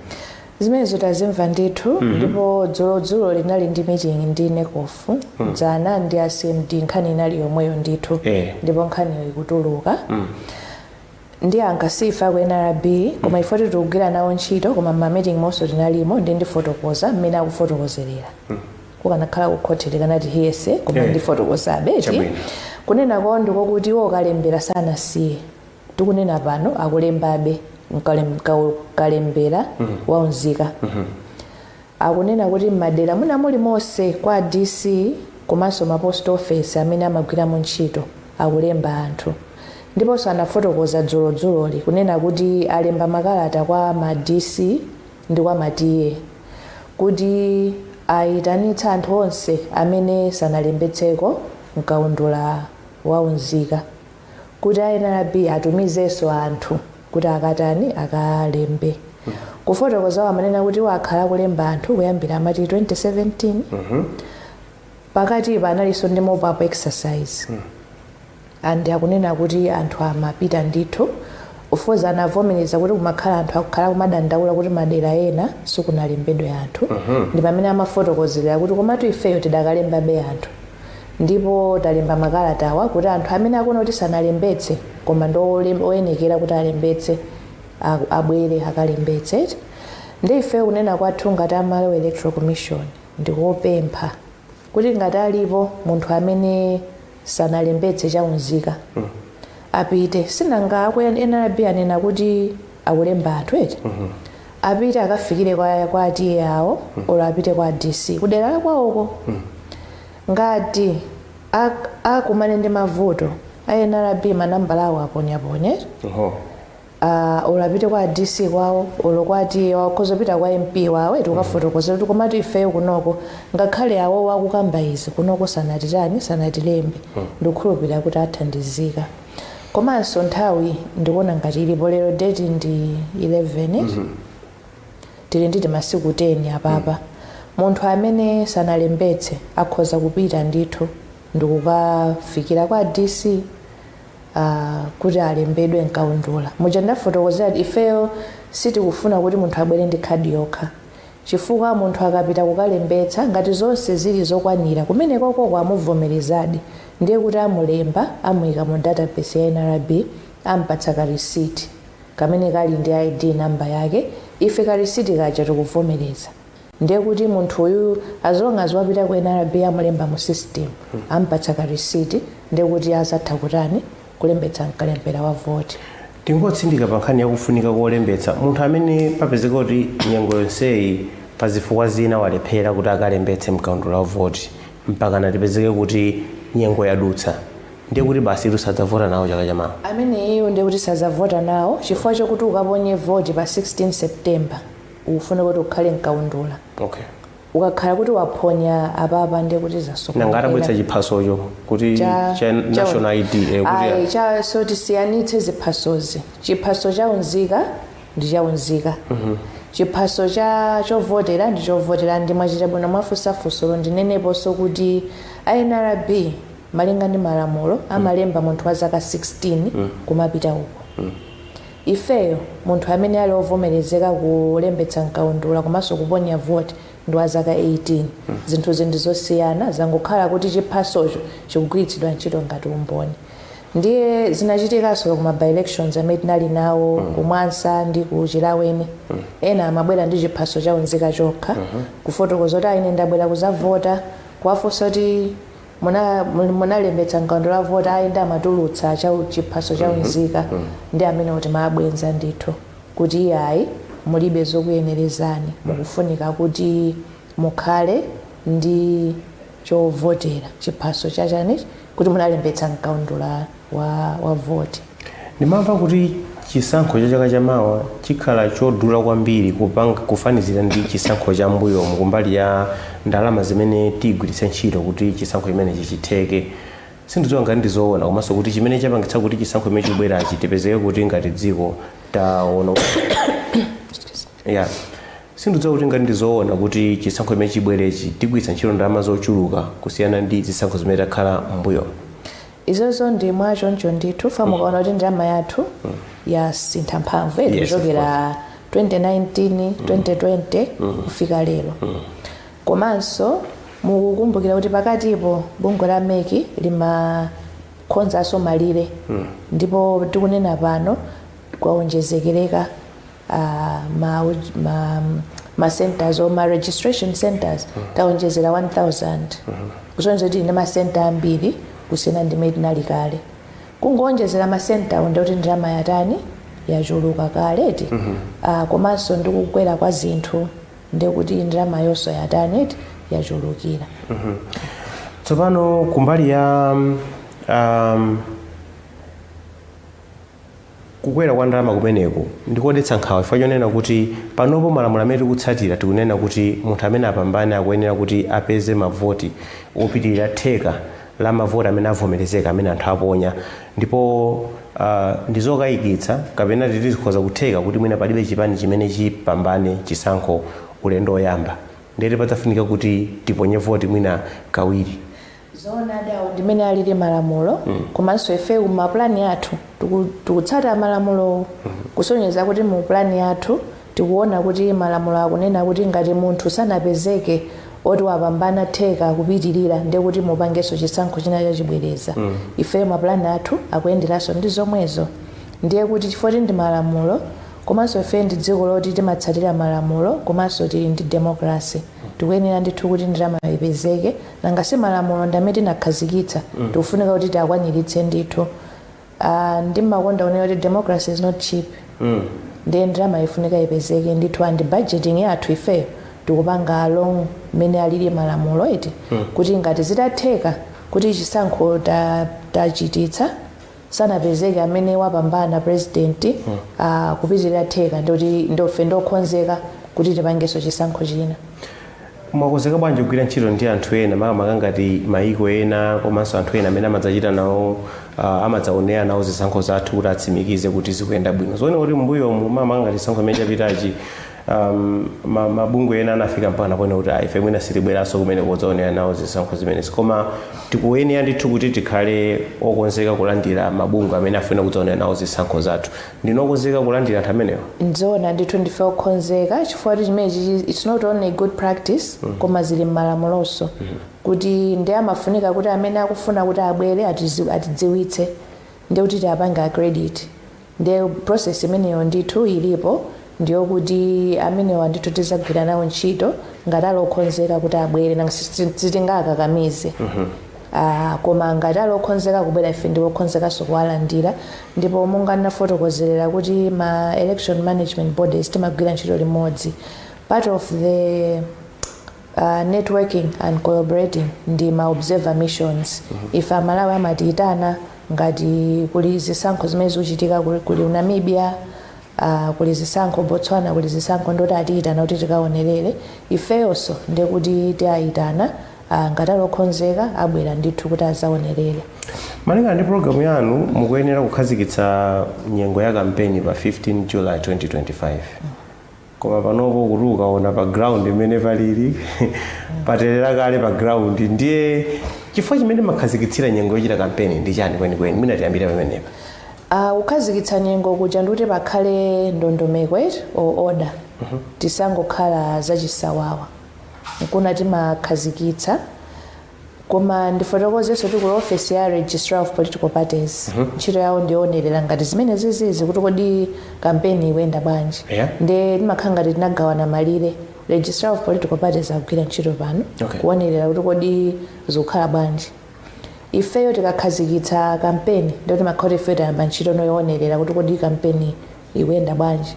Zimenezo tazimva ndithu, ndipo dzulodzulo linali ndi meeting ndi NECOF, dzana ndi a CMD, nkhani inali yomweyo ndithu. Ndipo nkhaniyo ikutuluka ndi ankasifa ku NRB, koma ife tikugwira nawo ntchito, koma ma meeting monso tinalimo, ndi ndifotokoza mmene akufotokozerera. Kukanakhala kukhoti tikanati hiyese, koma ndifotokozabe ti. Chabwino. Kunena kwawo ndikokuti iwo kalembera sanasiye. Tikunena pano akulembabe kalembera waunzika. Akunena kuti m'madera muna muli monse, kwa DC komanso ma post office amene amagwiramo ntchito, akulemba anthu. Ndiponso anafotokoza dzulodzulo kunena kuti alemba makalata kwa ma DC ndi kwa ma TA kuti ayitanitse anthu onse amene sanalembetseko mkaundula waunzika, kuti a NRB atumizenso anthu kuti akatani? Akalembe. Kufotokozawo amanena kuti wakhala kulemba anthu kuyambira amati 2017. Pakati panalinso ndi mop up exercise, and akunena kuti anthu amapita ndithu. Ufoza anavomereza kuti kumakhala anthu akukhala kumadandaula kuti madera ena sikunalembedwe anthu. Ndi pamene amafotokozera kuti komatu ifeyo tidakalembabe anthu, ndipo talemba makalatawa kuti anthu amene akuona kuti sanalembetse koma ndi oyenekera kuti alembetse abwere akalembetse. Ndi ifeyo kunena kwathu ngati a Malawi Electoral Commission ndikopempha kuti ngati alipo munthu amene sanalembetse chaunzika, apite. Sinanga aku NRB anena kuti akulemba anthu eti? Apite akafikire kwa TA awo, olo apite kwa DC kudera la kwawoko. Ngati akumane ndi mavuto, a NRB manambala awo aponyaponye. Olo apite kwa DC kwawo, olo kwa TA wawo, khozopita kwa MP wawo eti, ukafotokozera kuti komatu ifeyo kunoko, ngakhale awo wakukamba izi, kunoko sanatitani? Sanatilembe. Ndikukhulupirira kuti athandizika. Komanso nthawi ndikuona ngati ilipo. Lero date ndi 11, tili nditi masiku 10 apapa. Munthu amene sanalembetse akhoza kupita ndithu ndikukafikira kwa DC kuti alembedwe mkaundula. Muja ndafotokozera, ifeyo sitikufuna kuti munthu abwere ndi khadi yokha, chifukwa munthu akapita kukalembetsa, ngati zonse zili zokwanira kumenekoko, amuvomerezadi, ndiye kuti amulemba, amuyika mu database ya NRB, ampatsa ka receipt kamene kali ndi ID namba yake. Ife ka receipt kaja tikuvomereza. Ndiye kuti munthu uyu, as long as wapita ku NRB, amulemba mu system, ampatsa ka receipt, ndiye kuti azatha kutani? Kulembetsa mkalembera wa voti. Tingotsindika pa nkhani yakufunika kolembetsa. Munthu amene papezeka kuti nyengo yonseyi pa zifukwa zina walephera kuti akalembetse mkaundula wa voti, mpaka natipezeke kuti nyengo yadutsa, ndiye kuti basi tusadzavota nawo chaka chamawa? Ameneyo ndiye kuti sazavota nawo, chifukwa chokuti ukaponye voti pa 16 September ufune kuti ukhale mkaundula. Ukakhala kuti waphonya apapa, ndiye kuti Nanga atabweretsa chiphasocho kuti cha national ID, kuti Ayi, cha so tisiyanitse ziphasozi. Chiphaso cha unzika ndi cha unzika, chiphaso cha chovotera ndi chovotera. Ndi mwachita bwino mwafunsafunsolo. Ndineneponso kuti NRB, malinga ndi malamulo, amalemba munthu wa zaka 16 kumapita uko. Ifeyo munthu amene ali ovomerezeka kulembetsa mkaundula komanso kuponya voti ndi wa zaka 18. Zinthuzi ndi zosiyana, zangokhala kuti chiphasocho chikugwiritsidwa ntchito ngati umboni. Ndiye zinachitikanso kuma by elections amene tinali nawo kumwansa ndi ku Chilaweni. Ena amabwera ndi chiphaso cha unzika chokha, kufotokoza kuti, "Ine ndabwera kuzavota." Kuwafunsa kuti, "Munalembetsa mkaundula wa vota?" "Ayi." Ndi amatulutsa cha chiphaso cha unzika. Ndi amene kuti maabwenza ndithu kuti, "Iyayi, mulibe zokuyenerezani, mukufunika kuti mukhale ndi chovotera, chiphaso chachani, kuti munalembetsa mkaundula wa voti." Ndimamva kuti chisankho cha chaka chamawa chikhala chodula kwambiri kupanga kufanizira ndi chisankho cha mbuyomu kumbali ya ndalama zimene tigwiritse ntchito kuti chisankho chimenechi chitheke. Sindidziwa ngati ndizoona, komanso kuti chimene chapangitsa kuti chisankho chimene chikubwerachi tipezeke kuti ngati dziko taona ya, sindidziwa kuti ngati ndizoona kuti chisankho chimene chibwerechi tigwiritsa ntchito ndalama zochuluka kusiyana ndi zisankho zimene takhala mbuyo. Izozo ndi mwachoncho ndithu. Fa mukaona kuti ndalama yathu yasintha mphamvu yetu kuchokera 2019, 2020 kufika lero. Komanso mukukumbukira kuti pakatipo bungwe la MEC limakhonzanso malire, ndipo tikunena pano kwaonjezekereka ma centers or ma registration centers, taonjezera 1000, kusonyeza kuti ine ma center ambiri kusiyana ndi mmene tinali kale. Kungonjezera ma center awo, ndikuti ndalama yatani? Yachuluka kale eti. Komanso ndikukwera kwa zinthu, ndikuti ndalama yonso yatani eti? Yachulukira. Tsopano kumbali ya kukwera kwa ndalama kumeneku, ndikodetsa nkhawa chifukwa chonena kuti panopo malamulo amene tikutsatira, tikunena kuti munthu amene apambane akuyenera kuti apeze mavoti opitirira theka la mavoti amene avomerezeka amene anthu aponya. Ndipo ndizokayikitsa kapena tizikhoza kutheka kuti mwina palibe chipani chimene chipambane chisankho ulendo woyamba, ndeti padzafunika kuti tiponye voti mwina kawiri. Zoonadi, awo ndimene alili malamulo. Komanso ife mapulani athu tikutsata malamulo, kusonyeza kuti mu plani yathu tikuona kuti malamulo akunena kuti ngati munthu sanapezeke oti wapambana theka kupitirira, ndiye kuti mupangenso chisankho china chachibwereza. Ife mapulani athu akuyenderanso ndi zomwezo. Ndiye kuti chifukwa ndi malamulo, komanso ife ndi dziko loti timatsatira malamulo, komanso tili ndi democracy, tikuyenera ndithu kuti ndalama ipezeke. Nanga si malamulo ndi amene tinakhazikitsa? Tikufunika kuti tiakwaniritse ndithu. Ndimakonda kunena kuti democracy is not cheap. Ndiye ndalama ifunika ipezeke ndithu, and budgeting yathu ifeyo tikupanga along mmene alili malamulo eti, kuti ngati zitatheka kuti chisankho tachititsa, sanapezeke amene wapambana president kupitirira theka, ndikuti ndofe ndokonzeka kuti tipangenso chisankho china. Mwakonzeka bwanji kugwira ntchito ndi anthu ena, makamaka ngati maiko ena komanso anthu ena amene amadzachita nawo, amadzaonera nawo zisankho zathu kuti atsimikize kuti zikuyenda bwino? Zoona kuti mbuyomu, makamaka ngati chisankho chimene chapitachi, mabungwe ena anafika mpaka napone kuti, "Ah, ife mwina sitibweranso kumene kodzaonera nawo zisankho zimenezi." Koma tikuyenera ndithu kuti tikhale okonzeka kulandira mabungwe amene afuna kudzaonera nawo zisankho zathu. Ndinokonzeka kulandira anthu amenewo? Nzoona ndithu, ndife okonzeka, chifukwa kuti chimenechi it's not only good practice, koma zili m'malamulonso kuti ndi amafunika kuti amene akufuna kuti abwere atidziwitse, ndi kuti tiapange accredit. Ndi process imeneyo ndithu ilipo. Ndiyokuti amenewa ndithu tizagwira nawo ntchito ngati ali okhonzeka kuti abwere. Nanga sitingakakamize. Koma ngati ali okhonzeka kubwera, ife ndi okhonzekanso kuwalandira. Ndipo monga ndinafotokozerera kuti ma election management bodies timagwira ntchito limodzi, part of the networking and collaborating ndi ma observer missions. Ife Amalawi amatiyitana ngati kuli zisankho zimene zikuchitika kuli Namibia, kuli zisankho Botswana, kuli zisankho, ndoti atiyitana kuti tikaonerere. Ifeyonso ndekuti tiyayitana, ngati ali okhonzeka abwera ndithu kuti azaonerere. Malingana ndi programu yanu, mukuyenera kukhazikitsa nyengo ya kampeni pa 15 July 2025, koma panopo kuti ukaona pa ground imene palili, paterera kale pa ground. Ndiye chifukwa chimene makhazikitsira nyengo yochita kampeni ndi chani kwenikweni? Mwina tiyambire pamenepa. Kukhazikitsa nyengo kuja ndikuti pakhale ndondomeko eti or order, tisangokhala zachisawawa, nkuna timakhazikitsa. Koma ndifotokozenso kuti kuli office ya Registrar of Political Parties. Ntchito yawo ndionerera ngati zimene zizizi, kuti kodi kampeni ikuyenda bwanji. Nde timakhala ngati tinagawana malire. Registrar of Political Parties akugwira ntchito pano kuonerera kuti kodi zikukhala bwanji. Ifeyo tikakhazikitsa kampeni, ndikuti timakhala kuti ifeyo tayamba ntchito noyoonerera kuti kodi kampeni ikuyenda bwanji.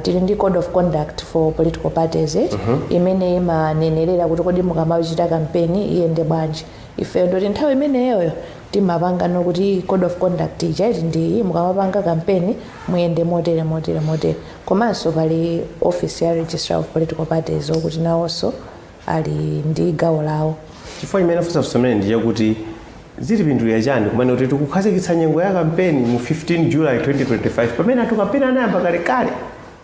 Tili ndi code of conduct for political parties, eh? Imene imanenerera kuti kodi mukamachita kampeni iyende bwanji. Ifeyo ndoti nthawi imeneyoyo timapanga nokuti code of conduct ija iti ndi mukamapanga kampeni muyende motere, motere, motere. Komanso pali office ya Registrar of Political Parties, okuti nawonso ali ndi gawo lawo. Chifukwa chimene funsafunsa mene ndi chakuti zitipindulira chani kumene kuti tikukhazikitsa nyengo ya kampeni mu 15 July 2025, pamene anthu kampeni anayamba kalekale?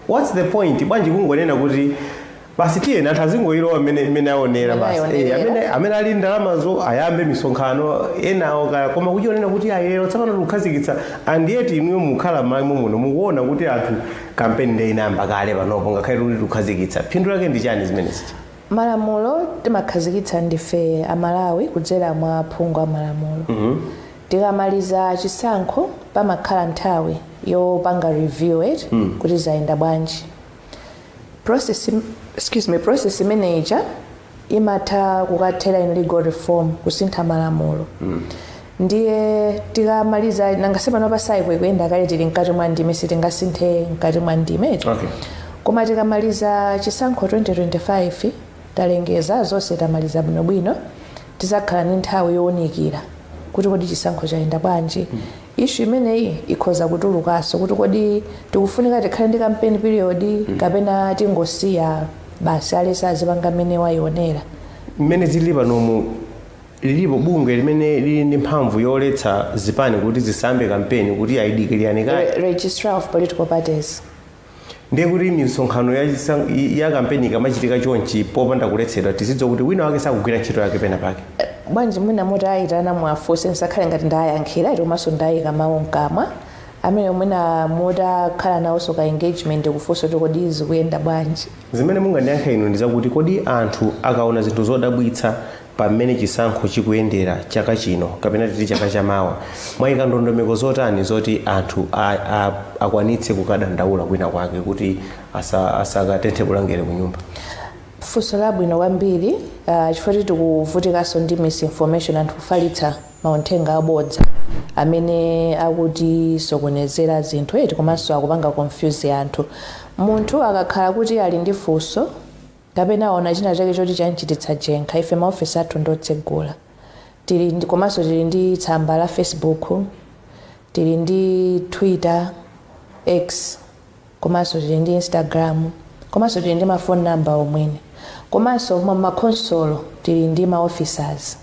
What's the point? Bwanji kungonena kuti basi tiyeni anthu azingoyilowa imene aonera basi? Amene Amene ali ndalamazo ayambe misonkhano, enawo kaya, koma kuchionena kuti ayero tsopano tikukhazikitsa, and yet inuyo mukhala m'malo muno, mukuona kuti anthu kampeni ndiye inayamba kale panopo, ngakhale kuti tikukhazikitsa. Phindu lake ndi chani zimenezi? Malamulo timakhazikitsa ndife Amalawi kudzera mwa phungu a malamulo. Tikamaliza chisankho pamakhala nthawi yopanga review it, kuti zayenda bwanji. Process, excuse me, process imeneja imatha kukathera in legal reform, kusintha malamulo. Ndiye tikamaliza, nangase pano pa cycle ikuyenda kale, tili mkati mwa ndime, sitingasinthe mkati mwa ndime. Koma tikamaliza chisankho 2025, talengeza zonse, tamaliza bwinobwino, tizakhala ndi nthawi yowunikira kuti kodi chisankho chayenda bwanji. Issue imeneyi ikhoza kutulukanso kuti kodi tikufunika tikhale ndi campaign period kapena tingosiya basi, alese azipanga mmene wayionera. Mmene zilili panomu, lilipo bungwe limene lili ndi mphamvu yoletsa zipani kuti zisambe kampeni, kuti ayidikiriyani kaye? Registrar of Political Parties. Ndiye kuti misonkhano ya kampeni ikamachitika chonchi popanda kuletsedwa, tizidziwa kuti wina wake sakugwira ntchito yake pena pake. Bwanji mwina mutayitana mwafunse? Nsakhale ngati ndayankhira iti komanso ndayika mawu mkamwa. Amene mwina mutakhala nawonso ka engagement kufunsa kuti kodi zikuyenda bwanji. Zimene mungandiyankhe inu ndi zakuti kodi anthu akaona zinthu zodabwitsa pamene chisankho chikuyendera chaka chino kapena titi chaka chamawa, mwayika ndondomeko zotani zoti anthu akwanitse kukadandaula kwina kwake kuti asakatenthe bulangere ku nyumba? Funso labwino kwambiri, chifukwa tikuvutikanso ndi misinformation, anthu kufalitsa mauthenga abodza amene akutisokonezera zinthu eti, komanso akupanga confuse anthu. Munthu akakhala kuti ali ndi funso kapena aona china chake choti chanchititsa jenkha, ife maofesi athu ndotsegula. Komanso tili ndi tsamba la Facebook, tili ndi Twitter, X, komanso tili ndi Instagram, komanso tili ndi ma phone number omwene, komanso mwa makhonsolo tili ndi ma officers.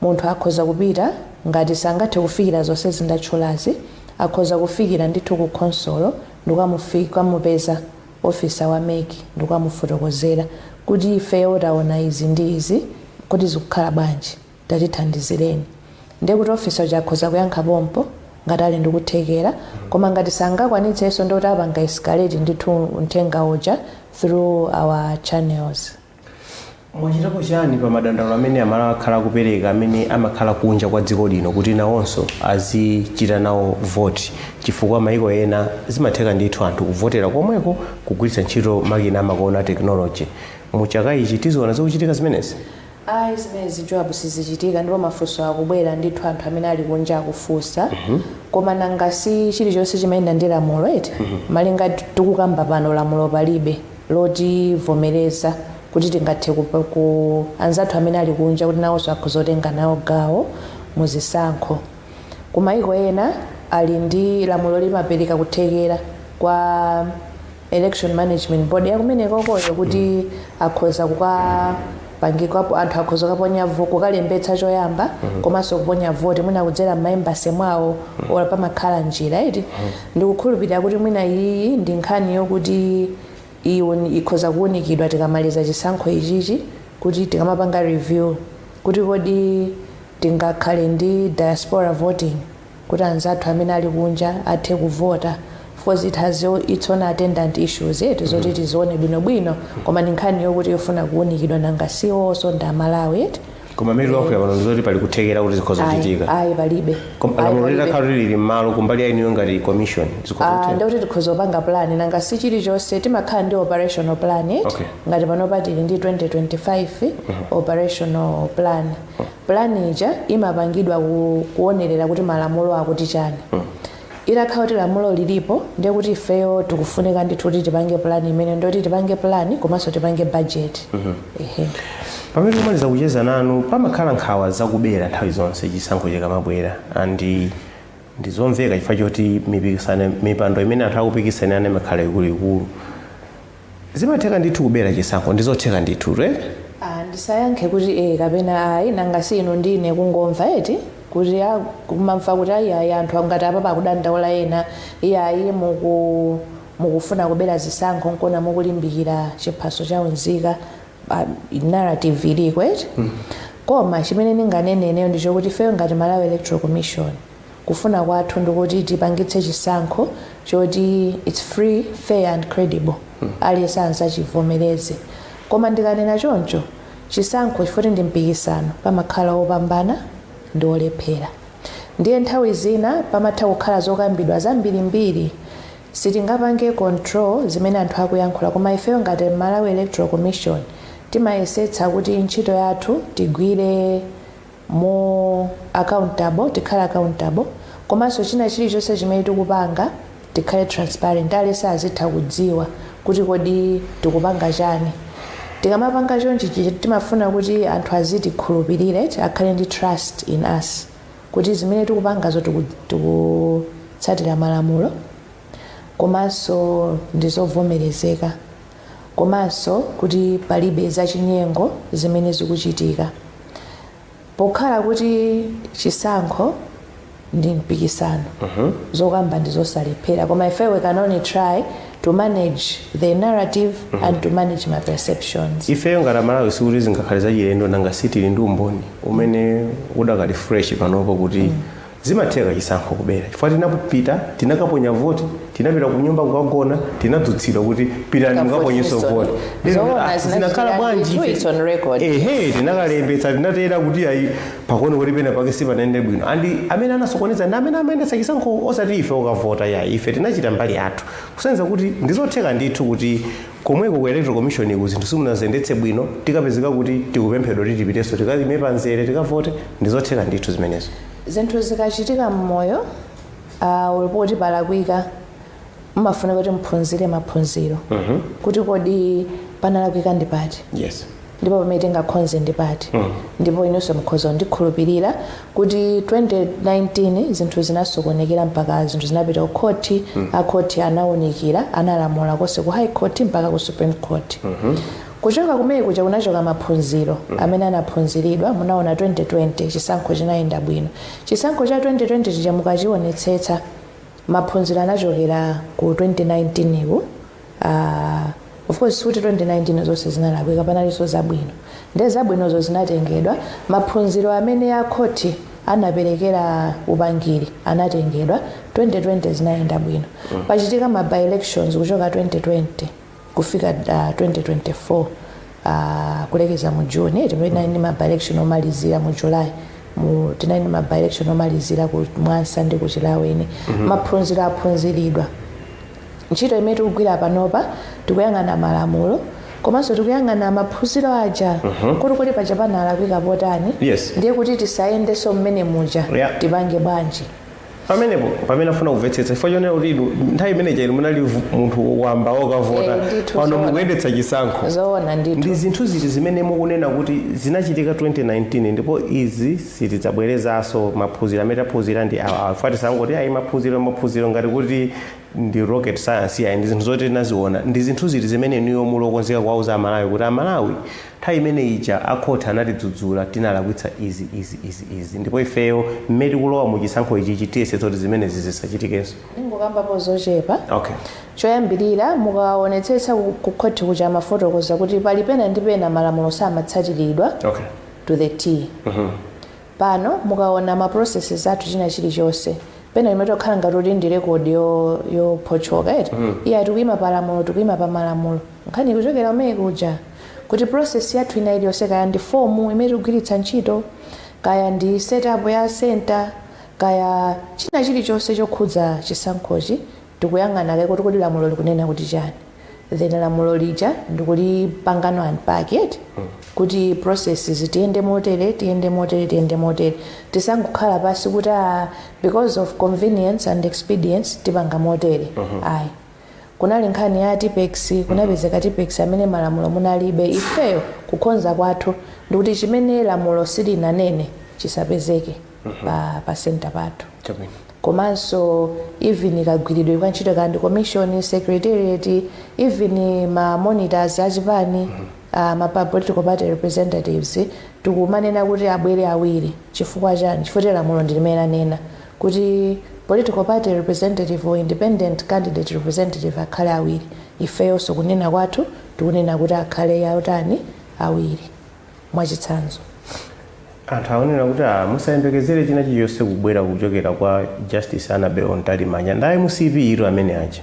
Munthu akhoza kupita, ngati sangathe kufikira zonse zindatchulazi, akhoza kufikira ndithu ku khonsolo ndikukamupeza officer wa MEC ndikukamufotokozera kuti ifeyo taona izi ndi izi, kuti zikukhala bwanji, tatithandizireni. Ndiye kuti officer uja akhoza kuyankha pompo ngati ali ndikuthekera. Koma ngati sangakwanitsenso, ndoti apanga escalate ndithu uthenga uja through our channels. Mwachitapo chani pa madandaulo amene Amalawi akhala akupereka, amene amakhala kunja kwa dziko lino, kuti nawonso azichita nawo voti? Chifukwa maiko ena zimatheka ndithu anthu kuvotera komweko kugwiritsa ntchito makina amakono a technology. Mu chaka ichi tiziona zikuchitika zimenezi? Ayi, zimenezi, Joab, sizichitika. Ndipo mafunso akubwera ndithu, anthu amene ali kunja akufunsa. Koma nanga si chilichonse chimayenda ndi lamulo, eti? Malinga tikukamba pano, lamulo palibe lotivomereza kuti tingathe ku anzathu amene ali kunja kuti nawonso akhoza kutenga nawo gawo muzisankho. Kumayiko ena ali ndi lamulo, limapereka kuthekera kwa Election Management Board yakumenekokoyo kuti akhoza kukapangikapo, anthu akhoza kukaponya kukalembetsa choyamba komanso kuponya voti mwina kudzera m'ma embassy mwawo, ora pamakhala njira, eti? Ndikukhulupirira kuti mwina iyi ndi nkhani yokuti ikhoza kuwunikidwa tikamaliza chisankho ichichi, kuti tikamapanga review kuti kodi tingakhale ndi diaspora voting, kuti anzathu amene ali kunja athe kuvota. Of course it has its own attendant issues, eti, zoti tizione bwinobwino, koma ndi nkhani yokuti yofuna kuwunikidwa. Nanga siwonso ndi Amalawi, eti? Koma amene tikuyankhula pano, ndizoti pali kuthekera kuti zikhoza kuchitika? Ayi, palibe. Koma Ayi, lamulo palibe. litakhala kuti lili m'malo, kumbali ya inuyo ngati commission, zikhoza kutheka? Ndikuti tikhoza kupanga plan. Nanga si chilichonse timakhala ndi operational plan, eti? Ngati panopa tili ndi 2025 operational plan. Plan ija imapangidwa kuonerera kuti malamulo akuti chani. Itakhala kuti lamulo lilipo, ndiye kuti ifeyo tikufunika ndithu kuti tipange plan imene, ndoti tipange plan komanso tipange budget, ehe. Pamene tikumaliza kucheza nanu, pamakhala nkhawa zakubera nthawi zonse chisankho chikamabwera, and ndizomveka chifukwa choti mipikisano, mipando imene anthu akupikisanirana imakhala ikuluikulu. Zimatheka ndithu kubera chisankho? Ndizotheka ndithu, right? Ah, ndisayankhe kuti eh kapena ayi. Nanga si inu ndine kungomva, eti, kuti kumamva kuti ayi, ayi, anthu ngati apa pakudandaula ena, iyayi, mukufuna kubera zisankho, nkona mukulimbikira chiphaso cha unzika. Narrative iliko, eti? Koma chimene ndinganene ineyo ndichokuti ifeyo ngati Malawi Electoral Commission, kufuna kwathu ndikuti tipangitse chisankho choti it's free, fair and credible, aliyense anzachivomereze. Koma ndikanena choncho, chisankho chifukwa ndi mpikisano, pamakhala opambana ndi olephera. Ndiye nthawi zina pamatha kukhala zokambidwa zambirimbiri. Sitingapange control zimene anthu akuyankhula, koma ifeyo ngati Malawi Electoral Commission timayesetsa kuti ntchito yathu tigwire mo accountable, tikhale accountable, komanso china chilichonse chimene tikupanga tikhale transparent, aliyense azitha kudziwa kuti kodi tikupanga chani. Tikamapanga chonchi, timafuna kuti anthu azitikhulupirire, akhale ndi trust in us kuti zimene tikupangazo tikutsatira malamulo, komanso ndizovomerezeka, komanso kuti palibe zachinyengo zimene zikuchitika. Pokhala kuti chisankho ndi mpikisano, zokamba ndi zosalephera, koma ife we can only try to manage the narrative and to manage my perceptions. Ifeyo ngati Amalawi, sikuti zingakhale zachilendo. Nanga sitili ndi umboni umene udakali fresh panopo kuti zimatheka chisankho kubera? Chifukwa tinapita, tinakaponya voti, tinapita kunyumba kukagona, tinadzutsidwa kuti pitani mukaponyenso voti. Zoona. Zinakhala bwanji? It's on record. Ehe, tinakalembetsa, tinatera kuti ayi, pakuona kuti pena pake sipanayende bwino, and amene anasokoneza ndi amene amayendetsa chisankho, osati ife okavota ya. Ife tinachita mbali yathu. Kusonyeza kuti ndizotheka ndithu kuti komweko ku Electoral Commission ku zinthu simunaziyendetse bwino, tikapezeka kuti tikupemphedwa kuti tipitenso tikayime pamzere tikavote. Ndizotheka ndithu zimenezo. Zinthu zikachitika mmoyo, ulipoti palakwika, mumafuna kuti mphunzire maphunziro kuti kodi panalakwika ndi pati, ndipo pamene tingakhonze ndi pati. Ndipo inunso mukhoza kundikhulupirira kuti 2019 zinthu zinasokonekera mpaka zinthu zinapita ku khoti. Akhoti anawunikira, analamula konse ku High Court mpaka ku Supreme Court. Kuchoka kumene kuja kunachoka maphunziro amene anaphunziridwa. Munaona 2020 chisankho chinayenda bwino. Chisankho cha 2020 chija mukachionetsetsa, maphunziro anachokera ku 2019 ku. Of course kuti 2019 zonse zinalakwika, panalinso zabwino. Ndiye zabwinozo zinatengedwa, maphunziro amene akhoti anaperekera upangiri anatengedwa, 2020 zinayenda bwino. Pachitika ma by elections kuchoka 2020 kufika 2024. Kulekeza mu June tinali ndi ma by-election omalizira, mu July tinali ndi ma by-election omalizira ku Mwansa ndi ku Chilaweni. Maphunziro aphunziridwa. Ntchito imene tikugwira panopa, tikuyang'ana malamulo komanso tikuyang'ana maphunziro aja kuti kodi paja panalakwika potani, ndiye kuti tisayendenso mmene muja, tipange bwanji? Pamenepo pamene afuna kumvetsetsa, chifukwa chonena kuti inu nthawi imeneja inu munali munthu wamba wokavota. Eh, ndithu, pano zoona. Mukuyendetsa chisankho. Zoona ndithu. Ndi zinthu ziti zimene mukunena kuti zinachitika 2019 ndipo izi sitidzabwerezanso, maphunziro amene taphunzira ndi awa? Awa tisangoti ayi, maphunziro, maphunziro, ngati kuti ndi rocket science. Ayi, ndi zinthu zoti tinaziona. Ndi zinthu ziti zimene inuyo muli okonzeka kuwauza Amalawi kuti, "Amalawi, nthawi imene ija akhoti anatidzudzula, tinalakwitsa izi, izi, izi, izi, ndipo ifeyo mmene tikulowa mu chisankho ichichi tiyesetsa kuti zimenezi zisachitikenso"? Ndingokambapo zochepa. Okay. Choyambirira, mukaonetsetsa ku khoti kuja amafotokoza kuti pali pena ndi pena malamulo samatsatiridwa to the T. Pano mukaona ma processes athu, china chilichonse pena limene tokhala ngati kuti ndi record yophotchoka eti, iye tikuyima pa lamulo, tikuyima pa malamulo. Nkhani kuchokera umene kuja kuti process yathu ina iliyonse, kaya ndi fomu imene tikugwiritsa ntchito, kaya ndi setup ya center, kaya china chilichonse chokhudza chisankhochi, tikuyang'ana kaye kuti kodi lamulo likunena kuti chani, then lamulo lija ndikulipangano unpack it kuti processes tiyende motere, tiyende motere, tiyende motere. Tisangokhala pasi kuti, ah, because of convenience and expedience tipanga motere, ayi. Kunali nkhani ya Tipex, kunapezeka Tipex amene malamulo munalibe. Ifeyo kukonza kwathu ndikuti chimene lamulo silinanene chisapezeke pa center pathu. Komanso even kagwiridwe kwa ntchito, kandi commission secretariat, even ma monitors achipani, ma political party representatives, tikumanena kuti abwere awiri. Chifukwa chani? Chifukwa lamulo ndilimene lanena kuti political party representative or independent candidate representative akhale awiri. Ifeyonso kunena kwathu tikunena kuti akhale yautani? Awiri, mwachitsanzo. Anthu aonera kuti, ah, musayembekezere china chilichonse kubwera kuchokera kwa Justice Annabel Mtalimanja, nda MCP iro amene aja,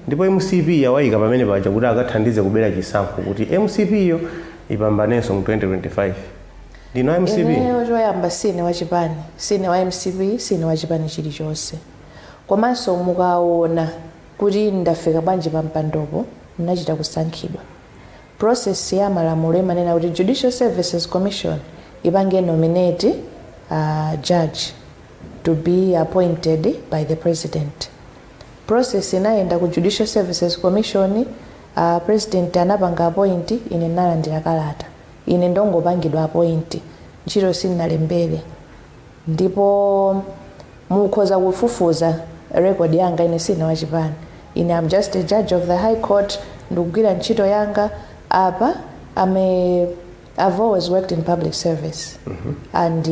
ndipo MCP yawayika pamene paja kuti akathandize kubera chisankho kuti MCP iyo ipambanenso mu 2025. Ndino MCP? Ineyo choyamba sine wachipani, sine wa MCP, sine wachipani chilichonse. Komanso mukaona kuti ndafika bwanji pa mpandopo, ndinachita kusankhidwa. Process ya malamulo imanena kuti Judicial Services Commission ipange nominate judge to be appointed by the president. Process inayenda ku Judicial Services Commission, president anapanga appoint, ine ndinalandira kalata. Ine ndongopangidwa appoint, ntchito sindinalembere, ndipo mukhoza kufufuza record yanga. Ine sine wachipani, ine am just a judge of the High Court, ndikugwira ntchito yanga apa. I've always worked in public service and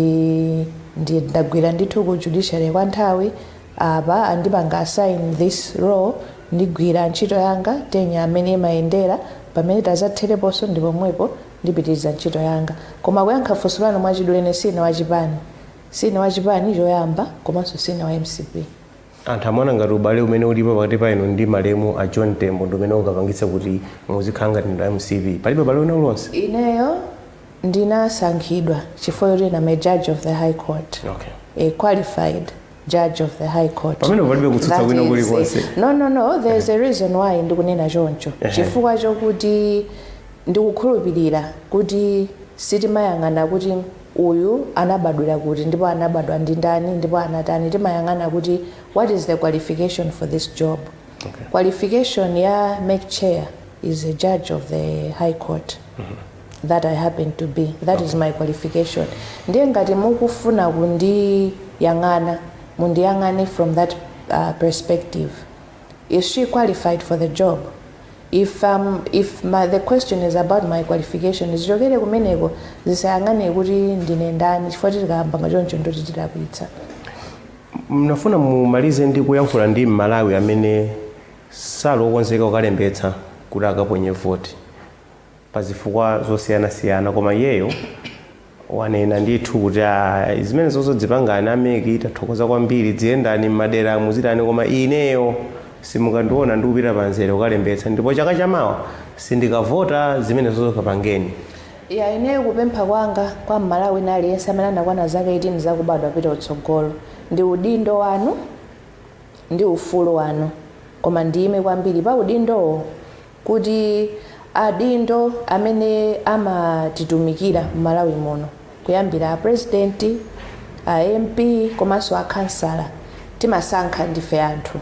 ndi ndagwira ndithu ku judiciary kwa nthawi. Apa andipanga assign this role, ndigwira ntchito yanga tenya amene imayendera. Pamene tazathereponso ndi pomwepo ndipitiriza ntchito yanga. Koma kuyankha funso lanu mwachidule, ine sine wachipani, sine wachipani choyamba, komanso sine wa MCP. Anthu amaona ngati ubale umene ulipo pakati pa inu ndi malemu a John Tembo ndi umene ungapangitse kuti muzikhala ngati ndi MCP. Palibe ubale una uliwonse? Ineyo ndinasankhidwa chifukwa choti I'm a judge of the High Court, a qualified judge of the High Court. Pamene palibe kutsutsa kwina kulikonse. No, there's a reason why ndikunena choncho. Chifukwa chokuti ndikukhulupirira kuti sitimayang'ana kuti uyu anabadwira kuti ndipo anabadwa ndi ndani ndipo anatani. Timayang'ana kuti what is the qualification for this job. Qualification ya MEC chair is a judge of the High Court that I happen to be. That is my qualification. Ndiye ngati mukufuna kundiyang'ana, mundiyang'ane from that perspective. Is she qualified for the job? If the question is about my qualification, zichokere kumeneko, zisayang'ane kuti ndine ndani, chifukwa tikayamba choncho ndoti tilakwitsa. Mnafuna mumalize ndi kuyankhula ndi Mmalawi amene sali okonzeka kukalembetsa kuti akaponye voti pa zifukwa zosiyanasiyana, koma iyeyo wanena ndithu kuti, "Ah, zimene zozo dzipangani a MEC, tathokoza kwambiri, dziyendani m'madera muzitani, koma ineyo Simukandiona ndikupita panzere kukalembetsa, ndipo chaka chamawa sindikavota. Zimene zozokapangeni. Ya, ineyo kupempha kwanga kwa Mmalawi na aliyense amene anakwana zaka 18 zakubadwa pita utsogolo, ndi udindo wanu ndi ufulu wanu, koma ndiyime kwambiri pa udindowo kuti adindo amene amatitumikira m'Malawi muno, kuyambira a president, a MP komanso a kansala, timasankha ndife anthu.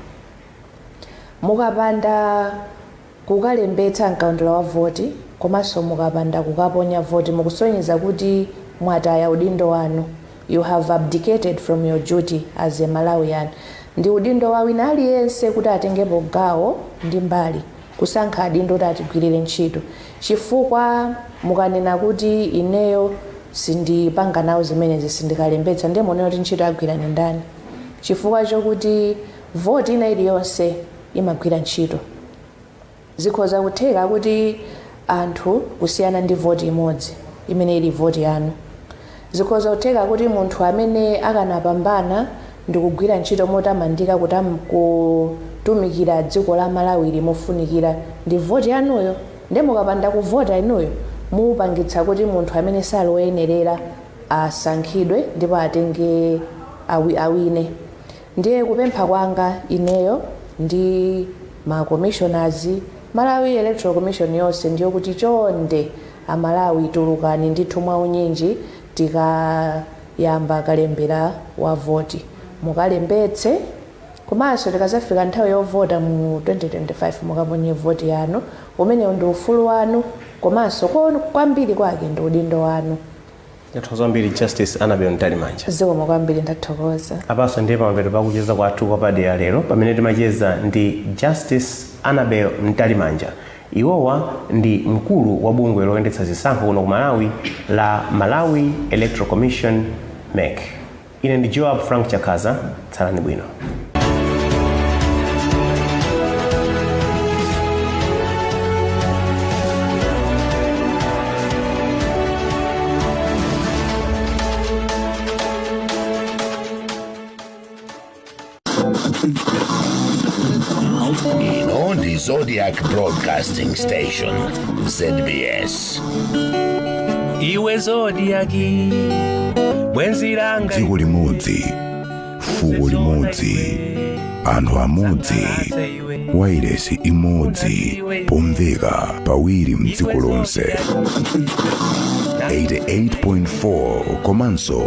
Mukapanda kukalembetsa mkaundula wa voti komanso mukapanda kukaponya voti, mukusonyeza kuti mwataya udindo wanu. You have abdicated from your duty as a Malawian. Ndi udindo wa wina aliyense kuti atengepo gawo ndi mbali kusankha adindo kuti atigwirire ntchito, chifukwa mukanena kuti ineyo sindipanga nawo zimenezi, sindikalembetsa, ndiye muonera kuti ntchito agwira ni ndani? Chifukwa chokuti voti ina iliyonse imagwira ntchito. Zikhoza kutheka kuti anthu kusiyana ndi voti imodzi imene ili voti yanu, zikhoza kutheka kuti munthu amene akanapambana ndi kugwira ntchito motamandika kuti kutumikira dziko la Malawi limofunikira ndi voti yanuyo. Ndiye mukapanda kuvota inuyo, mupangitsa kuti munthu amene sali woyenerera asankhidwe ndipo atenge awine. Ndiye kupempha kwanga ineyo ndi ma commissioners, Malawi Electoral Commission yonse, ndiyo kuti chonde Amalawi, tulukani ndithu mwaunyinji. Tikayamba kalembera wa voti, mukalembetse, komanso tikazafika nthawi yovota mu 2025, mukaponye voti yanu. Umenewu ndi ufulu wanu, komanso kwambiri kwake ndi udindo wanu. Ndathokoza kwambiri, Justice Annabel Mtalimanja. Zikomo kwambiri, ndathokoza. Apanso ndiye pamapeto pakucheza kwathu kwapadera lero, pamene timacheza ndi Justice Annabel Mtalimanja. Iwowa ndi mkulu wa bungwe loyendetsa zisankho kuno ku Malawi la Malawi Electoral Commission, MEC. Ine ndi Joab Frank Chakaza. Tsalani bwino. Ino ndi Zodiak Broadcasting Station, ZBS. Iwe Zodiak, bwenzi langa. Dziko limodzi, fuko limodzi, anthu amodzi, wailesi imodzi, pomveka pawiri mdziko lonse, 88.4 komanso